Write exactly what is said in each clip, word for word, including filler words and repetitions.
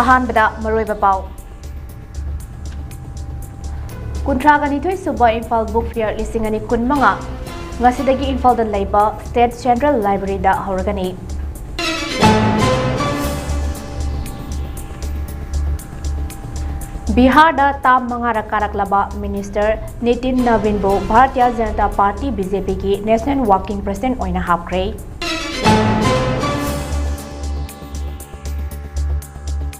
ꯑꯍꯥꯟꯕꯗ ꯃꯔꯨꯑꯣꯏꯕ ꯄꯥꯎ꯫ ꯀꯨꯟꯊ꯭ꯔꯥꯒ ꯅꯤꯊꯣꯏ ꯁꯨꯕ ꯏꯝꯐꯥꯜ ꯕꯨꯛ ꯐꯤꯌꯔ ꯂꯤꯁꯤꯡ ꯑꯅꯤ ꯀꯨꯟꯃꯉꯥ ꯉꯁꯤꯗꯒꯤ ꯏꯝꯐꯥꯜꯗ ꯂꯩꯕ ꯁ꯭ꯇꯦꯠ ꯁꯦꯟꯇ꯭ꯔꯦꯜ ꯂꯥꯏꯕ꯭ꯔꯦꯔꯤꯗ ꯍꯧꯔꯒꯅꯤ꯫ ꯕꯤꯍꯥꯔꯗ ꯇꯥꯝ ꯃꯉꯥꯔꯛ ꯀꯥꯔꯛꯂꯕ minister Nitin ꯅꯕꯤꯟꯕꯨ Bharatiya Janata party, B J ꯄꯤꯒꯤ ꯅꯦꯁꯅꯦꯜ ꯋꯥꯔꯀꯤꯡ ꯄ꯭ꯔꯦꯁꯤꯗꯦꯟꯠ ꯑꯣꯏꯅ ꯍꯥꯞꯈ꯭ꯔꯦ꯫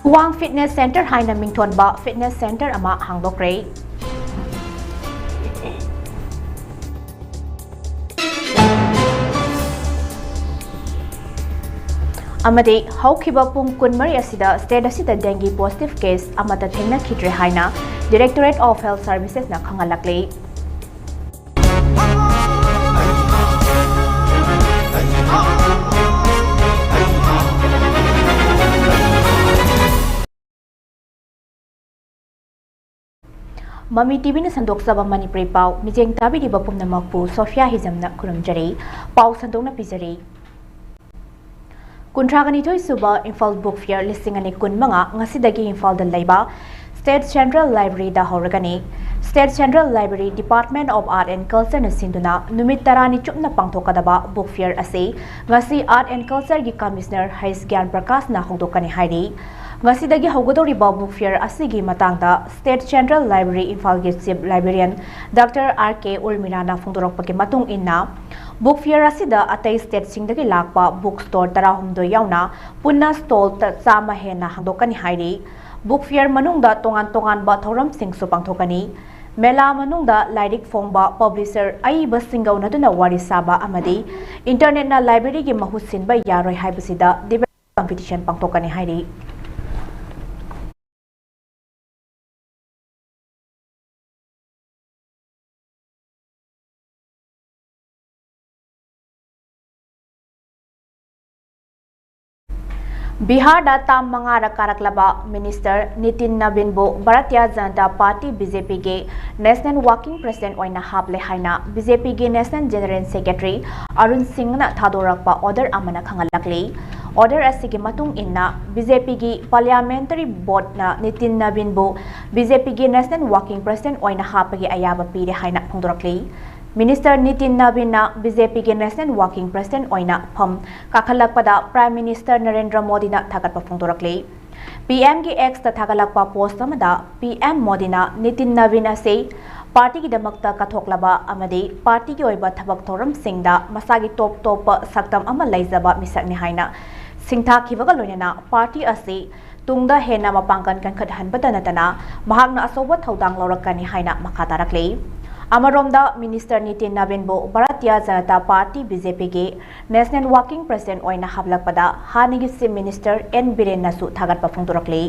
ꯈꯨꯋꯥꯡ ꯐꯤꯠꯅꯦꯁ ꯁꯦꯟꯇꯔ ꯍꯥꯏꯅ ꯃꯤꯡꯊꯣꯟꯕ ꯐꯤꯠꯅꯦꯁ ꯁꯦꯟꯇꯔ ꯑꯃ ꯍꯥꯡꯗꯣꯛꯈ꯭ꯔꯦ꯫ ꯑꯃꯗꯤ ꯍꯧꯈꯤꯕ ꯄꯨꯡ ꯀꯨꯟꯃꯔꯤ ꯑꯁꯤꯗ ꯁ꯭ꯇꯦꯠ ꯑꯁꯤꯗ ꯗꯦꯡꯒꯤ ꯄꯣꯖꯤꯇꯤꯚ ꯀꯦꯁ ꯑꯃꯠꯇ ꯊꯦꯡꯅꯈꯤꯗ꯭ꯔꯦ ꯍꯥꯏꯅ Directorate of Health Servicesꯅ ꯈꯪꯍꯜꯂꯛꯂꯤ꯫ ꯃꯃꯤ ꯇꯤꯚꯤꯅ ꯁꯟꯗꯣꯛꯆꯕ ꯃꯅꯤꯄꯨꯔꯤ ꯄꯥꯎ ꯃꯤꯠꯌꯦꯡ ꯇꯥꯕꯤꯔꯤꯕ ꯄꯨꯝꯅꯃꯛꯄꯨ ꯁꯣꯐꯤꯌꯥ ꯍꯤꯖꯝꯅ ꯈꯨꯔꯨꯝꯖꯔꯤ꯫ ꯄꯥꯎ ꯁꯟꯗꯣꯛꯅ ꯄꯤꯖꯔꯤ꯫ ꯀꯨꯟꯊ꯭ꯔꯥꯒ ꯅꯤꯊꯣꯏ ꯁꯨꯕ ꯏꯝꯐꯥꯜ ꯕꯨꯛ ꯐꯤꯌꯔ ꯂꯤꯁꯤꯡ ꯑꯅꯤ ꯀꯨꯟꯃꯉꯥ ꯉꯁꯤꯗꯒꯤ ꯏꯝꯐꯥꯜꯗ ꯂꯩꯕ ꯁ꯭ꯇꯦꯠ ꯁꯦꯟꯇ꯭ꯔꯦꯜ ꯂꯥꯏꯕ꯭ꯔꯦꯔꯤꯗ ꯍꯧꯔꯒꯅꯤ꯫ State central library, Department of Art and Cultureꯅ ꯁꯤꯟꯗꯨꯅ ꯅꯨꯃꯤꯠ ꯇꯔꯥꯅꯤ ꯆꯨꯞꯅ ꯄꯥꯡꯊꯣꯛꯀꯗꯕ ꯕꯨꯛ ꯐꯤꯌꯔ ꯑꯁꯤ ꯉꯁꯤ Art and Cultureꯒꯤ ꯀꯃꯤꯁꯅꯔ ꯍꯩꯁ ꯒ꯭ꯌꯥꯟ ꯄ꯭ꯔꯀꯥꯁꯅ ꯍꯧꯗꯣꯛꯀꯅꯤ ꯍꯥꯏꯔꯤ꯫ ꯉꯁꯤꯗꯒꯤ ꯍꯧꯒꯗꯧꯔꯤꯕ ꯕꯨꯛ ꯐꯤꯌꯔ ꯑꯁꯤꯒꯤ ꯃꯇꯥꯡꯗ ꯁ꯭ꯇꯦꯠ ꯁꯦꯟꯇ꯭ꯔꯦꯜ ꯂꯥꯏꯕ꯭ꯔꯦꯔꯤ ꯏꯝꯐꯥꯜꯒꯤ ꯆꯤꯐ ꯂꯥꯏꯕ꯭ꯔꯦꯔꯤꯌꯟ ꯗꯥꯛꯇꯔ ꯑꯥꯔ ꯀꯦ ꯎꯔꯃꯤꯂꯥꯅ ꯐꯣꯡꯗꯣꯔꯛꯄꯒꯤ ꯃꯇꯨꯡ ꯏꯟꯅ, ꯕꯨꯛ ꯐꯤꯌꯔ ꯑꯁꯤꯗ ꯑꯇꯩ ꯁ꯭ꯇꯦꯠꯁꯤꯡꯗꯒꯤ ꯂꯥꯛꯄ ꯕꯨꯛ ꯁ꯭ꯇꯣꯔ ꯇꯔꯥꯍꯨꯝꯗꯣꯏ ꯌꯥꯎꯅ ꯄꯨꯟꯅ ꯁ꯭ꯇꯣꯜ ꯆꯥꯝꯃ ꯍꯦꯟꯅ ꯍꯥꯡꯗꯣꯛꯀꯅꯤ ꯍꯥꯏꯔꯤ꯫ ꯕꯨꯛ ꯐꯤꯌꯔ ꯃꯅꯨꯡꯗ ꯇꯣꯉꯥꯟ ꯇꯣꯉꯥꯟꯕ ꯊꯧꯔꯝꯁꯤꯡꯁꯨ ꯄꯥꯡꯊꯣꯛꯀꯅꯤ꯫ ꯃꯦꯂꯥ ꯃꯅꯨꯡꯗ ꯂꯥꯏꯔꯤꯛ ꯐꯣꯡꯕ, ꯄꯕ꯭ꯂꯤꯁꯔ ꯑꯏꯕꯁꯤꯡ ꯀꯧꯅꯗꯨꯅ ꯋꯥꯔꯤ ꯁꯥꯕ ꯑꯃꯗꯤ ꯏꯟꯇꯔꯅꯦꯠꯅ ꯂꯥꯏꯕ꯭ꯔꯦꯔꯤꯒꯤ ꯃꯍꯨꯠ ꯁꯤꯟꯕ ꯌꯥꯔꯣꯏ ꯍꯥꯏꯕꯁꯤꯗ ꯗꯤꯕꯦꯠ ꯀꯝꯄꯤꯇꯤꯁꯟ ꯄꯥꯡꯊꯣꯛꯀꯅꯤ ꯍꯥꯏꯔꯤ꯫ ꯕꯤꯍꯥꯔꯗ ꯇꯥꯝ ꯃꯉꯥꯔꯛ ꯀꯥꯔꯛꯂꯕ minister Nitin ꯅꯕꯤꯟꯕꯨ Bharatiya Janata party, B J ꯄꯤꯒꯤ ꯅꯦꯁꯅꯦꯜ ꯋꯥꯔꯀꯤꯡ ꯄ꯭ꯔꯦꯁꯤꯗꯦꯟꯠ ꯑꯣꯏꯅ ꯍꯥꯞꯂꯦ ꯍꯥꯏꯅ ꯕꯤ ꯖꯦ ꯄꯤꯒꯤ ꯅꯦꯁꯅꯦꯜ ꯖꯦꯅꯔꯦꯜ ꯁꯦꯀ꯭ꯔꯦꯇꯔꯤ ꯑꯔꯨꯟ ꯁꯤꯡꯅ ꯊꯥꯗꯣꯔꯛꯄ ꯑꯣꯔꯗꯔ ꯑꯃꯅ ꯈꯪꯍꯜꯂꯛꯂꯤ꯫ Order ꯑꯁꯤꯒꯤ ꯃꯇꯨꯡ ꯏꯟꯅ BJPꯒꯤ Parliamentary Boardꯅ Nitin ꯅꯕꯤꯟꯕꯨ BJPꯒꯤ National Working President ꯑꯣꯏꯅ ꯍꯥꯞꯄꯒꯤ ꯑꯌꯥꯕ ꯄꯤꯔꯦ ꯍꯥꯏꯅ ꯐꯣꯡꯗꯣꯔꯛꯂꯤ꯫ Minister Nitin ꯅꯕꯤꯟꯅ BJPꯒꯤ National Working President ꯑꯣꯏꯅ ꯐꯝ ꯀꯥꯈꯠꯂꯛꯄꯗ Prime Minister ꯅꯔꯦꯟꯗ꯭ꯔ ꯃꯣꯗꯤꯅ ꯊꯥꯒꯠꯄ ꯐꯣꯡꯗꯣꯔꯛꯂꯤ꯫ PMꯒꯤ Xꯇ ꯊꯥꯒꯠꯂꯛꯄ post ꯑꯃꯗ PM ꯃꯣꯗꯤꯅ ꯅꯤꯇꯤꯟ ꯅꯕꯤꯟ ꯑꯁꯤ partyꯒꯤꯗꯃꯛꯇ ꯀꯠꯊꯣꯛꯂꯕ ꯑꯃꯗꯤ partyꯒꯤ ꯑꯣꯏꯕ ꯊꯕꯛ ꯊꯧꯔꯝꯁꯤꯡꯗ ꯃꯁꯥꯒꯤ top ꯇꯣꯞꯄ ꯁꯛꯇꯝ ꯑꯃ ꯂꯩꯖꯕ ꯃꯤꯁꯛꯅꯤ ꯍꯥꯏꯅ ꯁꯤꯡꯊꯥꯈꯤꯕꯒ ꯂꯣꯏꯅꯅ party ꯑꯁꯤ ꯇꯨꯡꯗ ꯍꯦꯟꯅ ꯃꯄꯥꯡꯒꯜ ꯀꯟꯈꯠꯍꯟꯕꯇ ꯅꯠꯇꯅ ꯃꯍꯥꯛꯅ ꯑꯆꯧꯕ ꯊꯧꯗꯥꯡ ꯂꯧꯔꯛꯀꯅꯤ ꯍꯥꯏꯅ ꯃꯈꯥ ꯇꯥꯔꯛꯂꯤ꯫ ꯑꯃꯔꯣꯝꯗ Minister Nitin ꯅꯕꯤꯟꯕꯨ Bharatiya Janata party BJPꯒꯤ National Working President ꯑꯣꯏꯅ ꯍꯥꯞꯂꯛꯄꯗ ꯍꯥꯟꯅꯒꯤ Chief Minister N ꯕꯤꯔꯦꯟꯅꯁꯨ ꯊꯥꯒꯠꯄ ꯐꯣꯡꯗꯣꯔꯛꯂꯤ꯫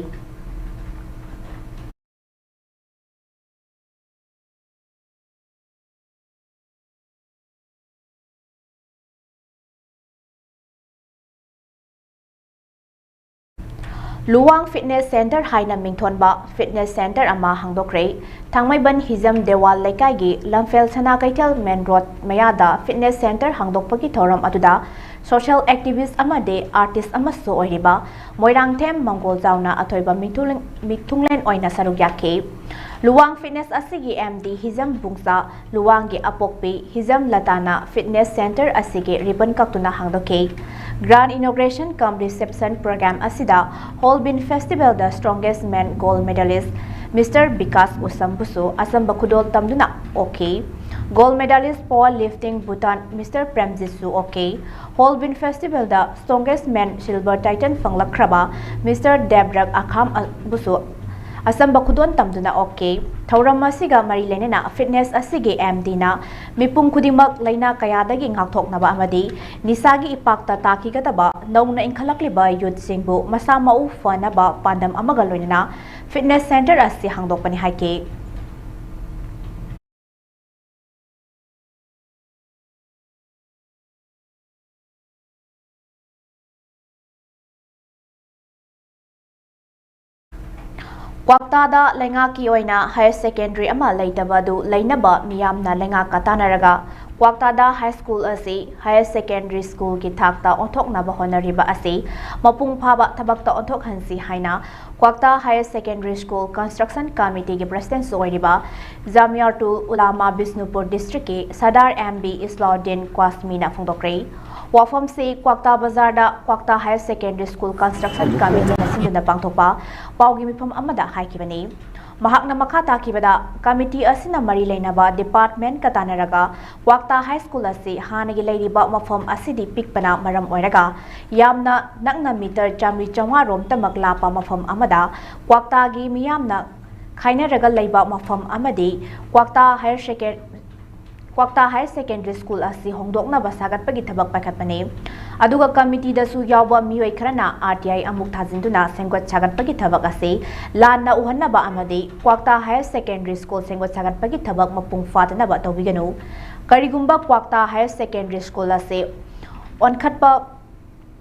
ꯂꯨꯋꯥꯡ Fitness Centre ꯍꯥꯏꯅ ꯃꯤꯡꯊꯣꯟꯕ fitness centre ꯑꯃ ꯍꯥꯡꯗꯣꯛꯈ꯭ꯔꯦ꯫ ꯊꯥꯡꯃꯩꯕꯟ ꯍꯤꯖꯝ ꯗꯦꯋꯥꯜ ꯂꯩꯀꯥꯏꯒꯤ ꯂꯝꯐꯦꯜ ꯁꯅꯥ ꯀꯩꯊꯦꯜ main road ꯃꯌꯥꯗ fitness centre ꯍꯥꯡꯗꯣꯛꯄꯒꯤ ꯊꯧꯔꯝ ꯑꯗꯨꯗ social activist ꯑꯃꯗꯤ artist ꯑꯃꯁꯨ ꯑꯣꯏꯔꯤꯕ ꯃꯣꯏꯔꯥꯡꯊꯦꯝ ꯃꯪꯒꯣꯜꯖꯥꯎꯅ ꯑꯊꯣꯏꯕ ꯃꯤꯊꯨꯡꯂꯦꯟ ꯑꯣꯏꯅ ꯁꯔꯨꯛ ꯌꯥꯈꯤ꯫ ꯂꯨꯋꯥꯡ Fitness ꯑꯁꯤꯒꯤ MD ꯍꯤꯖꯝ ꯕꯨꯡꯆꯥ ꯂꯨꯋꯥꯡꯒꯤ ꯑꯄꯣꯛꯄꯤ ꯍꯤꯖꯝ ꯂꯇꯥꯅ fitness centre ꯑꯁꯤꯒꯤ ribbon ꯀꯛꯇꯨꯅ ꯍꯥꯡꯗꯣꯛꯈꯤ꯫ Grand inauguration cum reception program ꯑꯁꯤꯗ Hornbill Festivalꯗ strongest man gold medalist Mister Vikas ꯎꯁꯝꯕꯨꯁꯨ ꯑꯆꯝꯕ ꯈꯨꯗꯣꯜ ꯇꯝꯗꯨꯅ ꯑꯣꯛꯈꯤ꯫ Gold medalist power lifting Bhutan Mister ꯄ꯭ꯔꯦꯝꯖꯤꯠꯁꯨ ꯑꯣꯛꯈꯤ꯫ Hornbill Festivalꯗ strongest man silver title ꯐꯪꯂꯛꯈ꯭ꯔꯕ Mister ꯗꯦꯕ꯭ꯔꯛ ꯑꯈꯥꯝ ꯕꯨꯁꯨ ꯑꯆꯝꯕ ꯈꯨꯗꯣꯜ ꯇꯝꯗꯨꯅ ꯑꯣꯛꯈꯤ꯫ ꯊꯧꯔꯝ ꯑꯁꯤꯒ ꯃꯔꯤ ꯂꯩꯅꯅ fitness ꯑꯁꯤꯒꯤ MDꯅ ꯃꯤꯄꯨꯝ ꯈꯨꯗꯤꯡꯃꯛ ꯂꯥꯏꯅꯥ ꯀꯌꯥꯗꯒꯤ ꯉꯥꯛꯊꯣꯛꯅꯕ ꯑꯃꯗꯤ ꯅꯤꯁꯥꯒꯤ ꯏꯄꯥꯛꯇ ꯇꯥꯈꯤꯒꯗꯕ ꯅꯧꯅ ꯏꯟꯈꯠꯂꯛꯂꯤꯕ youthꯁꯤꯡꯕꯨ ꯃꯁꯥ ꯃꯎ ꯐꯅꯕ ꯄꯥꯟꯗꯝ ꯑꯃꯒ ꯂꯣꯏꯅꯅ fitness centre ꯑꯁꯤ ꯍꯥꯡꯗꯣꯛꯄꯅꯤ ꯍꯥꯏꯈꯤ꯫ ꯀ꯭ꯋꯥꯛꯇꯥꯗ ꯂꯩꯉꯥꯛꯀꯤ ꯑꯣꯏꯅ higher secondary ꯑꯃ ꯂꯩꯇꯕ ꯑꯗꯨ ꯂꯩꯅꯕ ꯃꯤꯌꯥꯝꯅ ꯂꯩꯉꯥꯛꯀ ꯇꯥꯟꯅꯔꯒ ꯀ꯭ꯋꯥꯛꯇꯥꯗ high school ꯑꯁꯤ higher secondary schoolꯒꯤ ꯊꯥꯛꯇ ꯑꯣꯟꯊꯣꯛꯅꯕ ꯍꯣꯠꯅꯔꯤꯕ ꯑꯁꯤ ꯃꯄꯨꯡ ꯐꯥꯕ ꯊꯕꯛꯇ ꯑꯣꯟꯊꯣꯛꯍꯟꯁꯤ ꯍꯥꯏꯅ ꯀ꯭ꯋꯥꯛꯇꯥ Higher Secondary School Construction Committeeꯒꯤ presidentꯁꯨ ꯑꯣꯏꯔꯤꯕ ꯖꯥꯃꯤꯌꯥꯇꯨꯜ ꯎꯂꯥꯃꯥ ꯕꯤꯁꯅꯨꯄꯨꯔ districtꯀꯤ ꯁꯔꯗꯥꯔ ꯑꯦꯝ ꯕꯤ ꯏꯁꯂꯥꯎꯗꯤꯟ ꯀ꯭ꯋꯥꯁꯃꯤꯅ ꯐꯣꯡꯗꯣꯛꯈ꯭ꯔꯦ꯫ ꯋꯥꯐꯝꯁꯤ ꯀ꯭ꯋꯥꯛꯇꯥ ꯕꯖꯥꯔꯗ ꯀ꯭ꯋꯥꯛꯇꯥ Higher Secondary School Construction Committeeꯅ ꯁꯤꯟꯗꯨꯅ ꯄꯥꯡꯊꯣꯛꯄ ꯄꯥꯎꯒꯤ ꯃꯤꯐꯝ ꯑꯃꯗ ꯍꯥꯏꯈꯤꯕꯅꯤ꯫ ꯃꯍꯥꯛꯅ ꯃꯈꯥ ꯇꯥꯈꯤꯕꯗ, committee ꯑꯁꯤꯅ ꯃꯔꯤ ꯂꯩꯅꯕ departmentꯀ ꯇꯥꯟꯅꯔꯒ ꯀ꯭ꯋꯥꯛꯇꯥ High School ꯑꯁꯤ ꯍꯥꯟꯅꯒꯤ ꯂꯩꯔꯤꯕ ꯃꯐꯝ ꯑꯁꯤꯗꯤ ꯄꯤꯛꯄꯅ ꯃꯔꯝ ꯑꯣꯏꯔꯒ ꯌꯥꯝꯅ ꯅꯛꯅ meter ꯆꯥꯃꯔꯤ ꯆꯥꯃꯉꯥ ꯔꯣꯝꯇꯃꯛ ꯂꯥꯞꯄ ꯃꯐꯝ ꯑꯃꯗ ꯀ꯭ꯋꯥꯛꯇꯥꯒꯤ ꯃꯤꯌꯥꯝꯅ ꯈꯥꯏꯅꯔꯒ ꯂꯩꯕ ꯃꯐꯝ ꯑꯃꯗꯤ ꯀ꯭ꯋꯥꯛꯇꯥ Higher Second-, ꯀ꯭ꯋꯥꯛꯇꯥ Higher Secondary School ꯑꯁꯤ ꯍꯣꯡꯗꯣꯛꯅꯕ ꯁꯥꯒꯠꯄꯒꯤ ꯊꯕꯛ ꯄꯥꯏꯈꯠꯄꯅꯤ꯫ ꯑꯗꯨꯒ committeeꯗꯁꯨ ꯌꯥꯎꯕ ꯃꯤꯑꯣꯏ ꯈꯔꯅ ꯑꯥꯔ ꯇꯤ ꯑꯥꯏ ꯑꯃꯨꯛ ꯊꯥꯖꯤꯟꯗꯨꯅ ꯁꯦꯝꯒꯠ ꯁꯥꯒꯠꯄꯒꯤ ꯊꯕꯛ ꯑꯁꯤ ꯂꯥꯟꯅ ꯎꯍꯟꯅꯕ ꯑꯃꯗꯤ ꯀ꯭ꯋꯥꯛꯇꯥ Higher Secondary School ꯁꯦꯝꯒꯠ ꯁꯥꯒꯠꯄꯒꯤ ꯊꯕꯛ ꯃꯄꯨꯡ ꯐꯥꯗꯅꯕ ꯇꯧꯕꯤꯒꯅꯨ꯫ ꯀꯔꯤꯒꯨꯝꯕ ꯀ꯭ꯋꯥꯛꯇꯥ Higher Secondary School ꯑꯁꯤ ꯑꯣꯟꯈꯠꯄ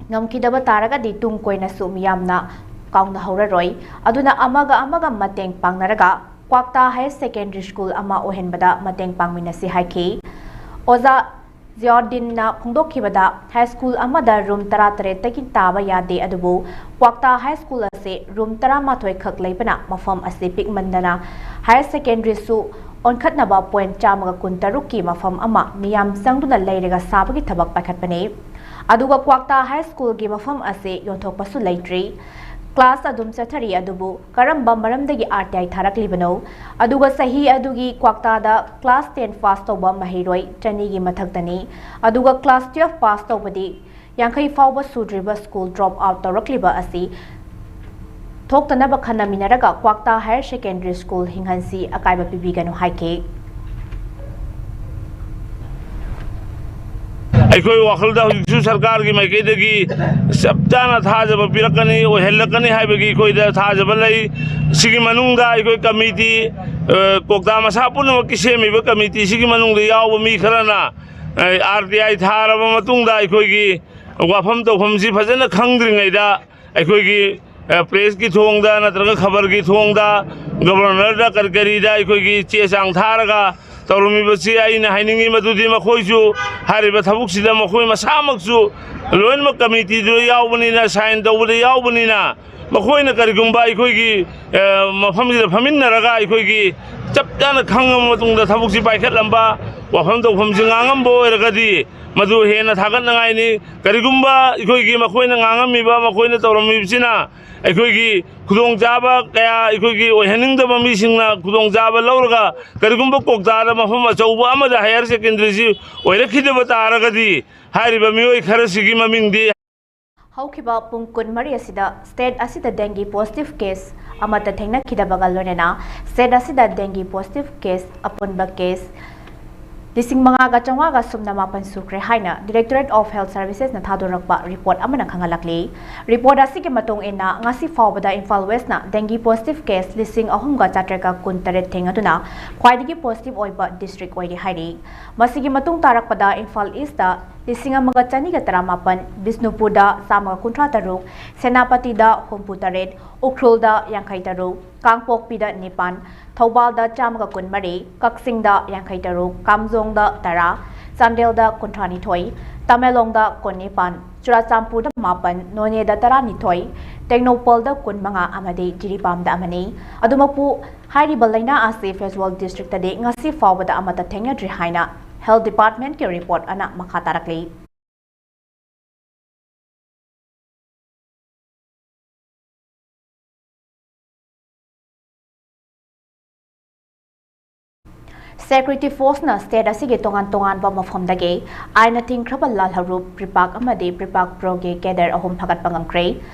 ꯉꯝꯈꯤꯗꯕ ꯇꯥꯔꯒꯗꯤ ꯇꯨꯡ ꯀꯣꯏꯅꯁꯨ ꯃꯤꯌꯥꯝꯅ ꯀꯥꯎꯅꯍꯧꯔꯔꯣꯏ꯫ ꯑꯗꯨꯅ ꯑꯃꯒ ꯑꯃꯒ ꯃꯇꯦꯡ ꯄꯥꯡꯅꯔꯒ ꯀ꯭ꯋꯥꯛꯇꯥ Higher Secondary School ꯑꯃ ꯑꯣꯏꯍꯟꯕꯗ ꯃꯇꯦꯡ ꯄꯥꯡꯃꯤꯟꯅꯁꯤ ꯍꯥꯏꯈꯤ꯫ ꯑꯣꯖꯥ ꯖꯤꯌꯥꯎꯗꯤꯟꯅ ꯐꯣꯡꯗꯣꯛꯈꯤꯕꯗ, high school ꯑꯃꯗ room ꯇꯔꯥꯇꯔꯦꯠꯇꯒꯤ ꯇꯥꯕ ꯌꯥꯗꯦ, ꯑꯗꯨꯕꯨ ꯀ꯭ꯋꯥꯛꯇꯥ High School ꯑꯁꯤ room ꯇꯔꯥꯃꯥꯊꯣꯏ ꯈꯛ ꯂꯩꯕꯅ ꯃꯐꯝ ꯑꯁꯤ ꯄꯤꯛꯃꯟꯗꯅ higher secondaryꯁꯨ ꯑꯣꯟꯈꯠꯅꯕ point ꯆꯥꯝꯃꯒ ꯀꯨꯟꯇꯔꯨꯛꯀꯤ ꯃꯐꯝ ꯑꯃ ꯃꯤꯌꯥꯝ ꯆꯪꯗꯨꯅ ꯂꯩꯔꯒ ꯁꯥꯕꯒꯤ ꯊꯕꯛ ꯄꯥꯏꯈꯠꯄꯅꯤ꯫ ꯑꯗꯨꯒ ꯀ꯭ꯋꯥꯛꯇꯥ High Schoolꯒꯤ ꯃꯐꯝ ꯑꯁꯤ ꯌꯣꯟꯊꯣꯛꯄꯁꯨ ꯂꯩꯇ꯭ꯔꯤ꯫ Class ꯑꯗꯨꯝ ꯆꯠꯊꯔꯤ, ꯑꯗꯨꯕꯨ ꯀꯔꯝꯕ ꯃꯔꯝꯗꯒꯤ ꯑꯥꯔ ꯇꯤ ꯑꯥꯏ ꯊꯥꯔꯛꯂꯤꯕꯅꯣ? ꯑꯗꯨꯒ ꯆꯍꯤ ꯑꯗꯨꯒꯤ ꯀ꯭ꯋꯥꯛꯇꯥꯗ class ten pass ꯇꯧꯕ ꯃꯍꯩꯔꯣꯏ ꯆꯅꯤꯒꯤ ꯃꯊꯛꯇꯅꯤ꯫ ꯑꯗꯨꯒ class twelve pass ꯇꯧꯕꯗꯤ ꯌꯥꯡꯈꯩ ꯐꯥꯎꯕ ꯁꯨꯗ꯭ꯔꯤꯕ school drop out ꯇꯧꯔꯛꯂꯤꯕ ꯑꯁꯤ ꯊꯣꯛꯇꯅꯕ ꯈꯟꯅꯃꯤꯟꯅꯔꯒ ꯀ꯭ꯋꯥꯛꯇꯥ Higher Secondary School ꯍꯤꯡꯍꯟꯁꯤ, ꯑꯀꯥꯏꯕ ꯄꯤꯕꯤꯒꯅꯨ ꯍꯥꯏꯈꯤ꯫ ꯑꯩꯈꯣꯏ ꯋꯥꯈꯜꯗ ꯍꯧꯖꯤꯛꯁꯨ ꯁꯔꯀꯥꯔꯒꯤ ꯃꯥꯏꯀꯩꯗꯒꯤ ꯆꯞ ꯆꯥꯅ ꯊꯥꯖꯕ ꯄꯤꯔꯛꯀꯅꯤ, ꯑꯣꯏꯍꯜꯂꯛꯀꯅꯤ ꯍꯥꯏꯕꯒꯤ ꯑꯩꯈꯣꯏꯗ ꯊꯥꯖꯕ ꯂꯩ꯫ ꯁꯤꯒꯤ ꯃꯅꯨꯡꯗ ꯑꯩꯈꯣꯏ committee, ꯑ, ꯀ꯭ꯋꯥꯛꯇꯥ ꯃꯁꯥ ꯄꯨꯝꯅꯃꯛꯀꯤ ꯁꯦꯝꯃꯤꯕ committeeꯁꯤꯒꯤ ꯃꯅꯨꯡꯗ ꯌꯥꯎꯕ ꯃꯤ ꯈꯔꯅ, ꯑ, ꯑꯥꯔ ꯇꯤ ꯑꯥꯏ ꯊꯥꯔꯕ ꯃꯇꯨꯡꯗ ꯑꯩꯈꯣꯏꯒꯤ ꯋꯥꯐꯝ ꯇꯧꯐꯝꯁꯤ ꯐꯖꯅ ꯈꯪꯗ꯭ꯔꯤꯉꯩꯗ ꯑꯩꯈꯣꯏꯒꯤ ꯄ꯭ꯔꯦꯁꯀꯤ ꯊꯣꯡꯗ ꯅꯠꯇ꯭ꯔꯒ ꯈꯕꯔꯒꯤ ꯊꯣꯡꯗ, ꯒꯕꯔꯅꯔꯗ ꯀꯔꯤ ꯀꯔꯤꯗ ꯑꯩꯈꯣꯏꯒꯤ ꯆꯦ ꯆꯥꯡ ꯊꯥꯔꯒ ꯇꯧꯔꯝꯃꯤꯕꯁꯤ, ꯑꯩꯅ ꯍꯥꯏꯅꯤꯡꯉꯤ ꯃꯗꯨꯗꯤ ꯃꯈꯣꯏꯁꯨ ꯍꯥꯏꯔꯤꯕ ꯊꯕꯛꯁꯤꯗ ꯃꯈꯣꯏ ꯃꯁꯥꯃꯛꯁꯨ ꯂꯣꯏꯅꯃꯛ ꯀꯃꯤꯇꯤꯗꯨꯗ ꯌꯥꯎꯕꯅꯤꯅ, ꯁꯥꯏꯟ ꯇꯧꯕꯗ ꯌꯥꯎꯕꯅꯤꯅ, ꯃꯈꯣꯏꯅ ꯀꯔꯤꯒꯨꯝꯕ ꯑꯩꯈꯣꯏꯒꯤ, ꯑ, ꯃꯐꯝꯁꯤꯗ ꯐꯝꯃꯤꯟꯅꯔꯒ ꯑꯩꯈꯣꯏꯒꯤ ꯆꯞ ꯆꯥꯅ ꯈꯪꯉꯕ ꯃꯇꯨꯡꯗ ꯊꯕꯛꯁꯤ ꯄꯥꯏꯈꯠꯂꯝꯕ, ꯋꯥꯐꯝ ꯇꯧꯐꯝꯁꯤ ꯉꯥꯡꯉꯝꯕ ꯑꯣꯏꯔꯒꯗꯤ ꯃꯗꯨ ꯍꯦꯟꯅ ꯊꯥꯒꯠꯅꯉꯥꯏꯅꯤ꯫ ꯀꯔꯤꯒꯨꯝꯕ ꯑꯩꯈꯣꯏꯒꯤ ꯃꯈꯣꯏꯅ ꯉꯥꯡꯉꯝꯃꯤꯕ, ꯃꯈꯣꯏꯅ ꯇꯧꯔꯝꯃꯤꯕꯁꯤꯅ ꯑꯩꯈꯣꯏꯒꯤ ꯈꯨꯗꯣꯡꯆꯥꯕ ꯀꯌꯥ ꯑꯩꯈꯣꯏꯒꯤ ꯑꯣꯏꯍꯟꯅꯤꯡꯗꯕ ꯃꯤꯁꯤꯡꯅ ꯈꯨꯗꯣꯡꯆꯥꯕ ꯂꯧꯔꯒ ꯀꯔꯤꯒꯨꯝꯕ ꯀ꯭ꯋꯥꯛꯇꯥꯗ ꯃꯐꯝ ꯑꯆꯧꯕ ꯑꯃꯗ ꯍꯥꯌꯔ ꯁꯦꯀꯦꯟꯗꯔꯤꯁꯤ ꯑꯣꯏꯔꯛꯈꯤꯗꯕ ꯇꯥꯔꯒꯗꯤ ꯍꯥꯏꯔꯤꯕ ꯃꯤꯑꯣꯏ ꯈꯔꯁꯤꯒꯤ ꯃꯃꯤꯡꯗꯤ ꯍꯧꯈꯤꯕ ꯄꯨꯡ ꯀꯨꯟꯃꯔꯤ ꯑꯁꯤꯗ ꯁ꯭ꯇꯦꯠ ꯑꯁꯤꯗ ꯗꯦꯡꯒꯤ ꯄꯣꯖꯤꯇꯤꯚ ꯀꯦꯁ ꯑꯃꯠꯇ ꯊꯦꯡꯅꯈꯤꯗꯕꯒ ꯂꯣꯏꯅꯅ ꯁ꯭ꯇꯦꯠ ꯑꯁꯤꯗ ꯗꯦꯡꯒꯤ ꯄꯣꯖꯤꯇꯤꯚ ꯀꯦꯁ ꯑꯄꯨꯟꯕ ꯀꯦꯁ ꯂꯤꯁꯤꯡ ꯃꯉꯥꯒ ꯆꯥꯝꯃꯉꯥꯒ ꯁꯨꯞꯅ ꯃꯥꯄꯟ ꯁꯨꯈ꯭ꯔꯦ ꯍꯥꯏꯅ Directorate of Health Servicesꯅ ꯊꯥꯗꯣꯔꯛꯄ ꯔꯤꯄꯣꯔꯠ ꯑꯃꯅ ꯈꯪꯍꯜꯂꯛꯂꯤ꯫ ꯔꯤꯄꯣꯔꯠ ꯑꯁꯤꯒꯤ ꯃꯇꯨꯡ ꯏꯟꯅ ꯉꯁꯤ ꯐꯥꯎꯕꯗ ꯏꯝꯐꯥꯜ ꯋꯦꯁꯅ ꯗꯦꯡꯒꯤ ꯄꯣꯖꯤꯇꯤꯚ ꯀꯦꯁ ꯂꯤꯁꯤꯡ ꯑꯍꯨꯝꯒ ꯆꯥꯇ꯭ꯔꯦꯠꯀ ꯀꯨꯟꯇꯔꯦꯠ ꯊꯦꯡꯅꯗꯨꯅ ꯈ꯭ꯋꯥꯏꯗꯒꯤ ꯄꯣꯖꯤꯇꯤꯚ ꯑꯣꯏꯕ ꯗꯤꯁꯇ꯭ꯔꯤꯛ ꯑꯣꯏꯔꯤ ꯍꯥꯏꯔꯤ꯫ ꯃꯁꯤꯒꯤ ꯃꯇꯨꯡ ꯇꯥꯔꯛꯄꯗ ꯏꯝꯐꯥꯜ ꯏꯁꯇ ꯂꯤꯁꯤꯡ ꯑꯃꯒ ꯆꯅꯤꯒ ꯇꯔꯥꯃꯥꯄꯟ, ꯕꯤꯁꯅꯨꯄꯨꯔꯗ ꯆꯥꯝꯃꯒ ꯀꯨꯟꯊ꯭ꯔꯥ ꯇꯔꯨꯛ, ꯁꯦꯅꯥꯄꯇꯤꯗ ꯍꯨꯝꯐꯨ ꯇꯔꯦꯠ, ꯎꯈ꯭ꯔꯨꯜꯗ ꯌꯥꯡꯈꯩ ꯇꯔꯨꯛ, ꯀꯥꯡꯄꯣꯛꯄꯤꯗ ꯅꯤꯄꯥꯟ, ꯊꯧꯕꯥꯜꯗ ꯆꯥꯝꯃꯒ ꯀꯨꯟꯃꯔꯤ, ꯀꯛꯆꯤꯡꯗ ꯌꯥꯡꯈꯩ ꯇꯔꯨꯛ, ꯀꯥꯝꯖꯣꯡꯗ ꯇꯔꯥ, ꯆꯥꯟꯗꯦꯜꯗ ꯀꯨꯟꯊ꯭ꯔꯥ ꯅꯤꯊꯣꯏ, ꯇꯃꯦꯡꯂꯣꯡꯗ ꯀꯨꯟ ꯅꯤꯄꯥꯟ, ꯆꯨꯔꯥꯆꯥꯟꯄꯨꯔꯗ ꯃꯥꯄꯟ, ꯅꯣꯅꯦꯗ ꯇꯔꯥ ꯅꯤꯊꯣꯏ, ꯇꯦꯡꯅꯧꯄꯜꯗ ꯀꯨꯟ ꯃꯉꯥ ꯑꯃꯗꯤ ꯖꯤꯔꯤꯕꯥꯝꯗ ꯑꯃꯅꯤ꯫ ꯑꯗꯨꯃꯛꯄꯨ ꯍꯥꯏꯔꯤꯕ ꯂꯥꯏꯅꯥ ꯑꯁꯤ ꯐꯦꯖꯋꯥꯜ ꯗꯤꯁꯇ꯭ꯔꯤꯛꯇꯗꯤ ꯉꯁꯤ ꯐꯥꯎꯕꯗ ꯑꯃꯠꯇ ꯊꯦꯡꯅꯗ꯭ꯔꯤ ꯍꯥꯏꯅ ꯍꯦꯜꯊ ꯗꯤꯄꯥꯔꯠꯃꯦꯟꯠꯀꯤ ꯔꯤꯄꯣꯔꯠ ꯑꯅ ꯃꯈꯥ ꯇꯥꯔꯛꯂꯤ꯫ ꯁꯦꯀ꯭ꯌꯨꯔꯤꯇꯤ ꯐꯣꯔꯁꯅ ꯁ꯭ꯇꯦꯠ ꯑꯁꯤꯒꯤ ꯇꯣꯉꯥꯟ ꯇꯣꯉꯥꯟꯕ ꯃꯐꯝꯗꯒꯤ ꯑꯥꯏꯟꯅ ꯊꯤꯡꯈ꯭ꯔꯕ ꯂꯥꯜꯍꯧꯔꯨꯞ ꯄ꯭ꯔꯤꯄꯥꯛ ꯑꯃꯗꯤ ꯄ꯭ꯔꯤꯄꯥꯛ ꯄ꯭ꯔꯣꯒꯤ ꯀꯦꯗꯔ ꯑꯍꯨꯝ ꯐꯥꯒꯠꯄ ꯉꯝꯈ꯭ꯔꯦ꯫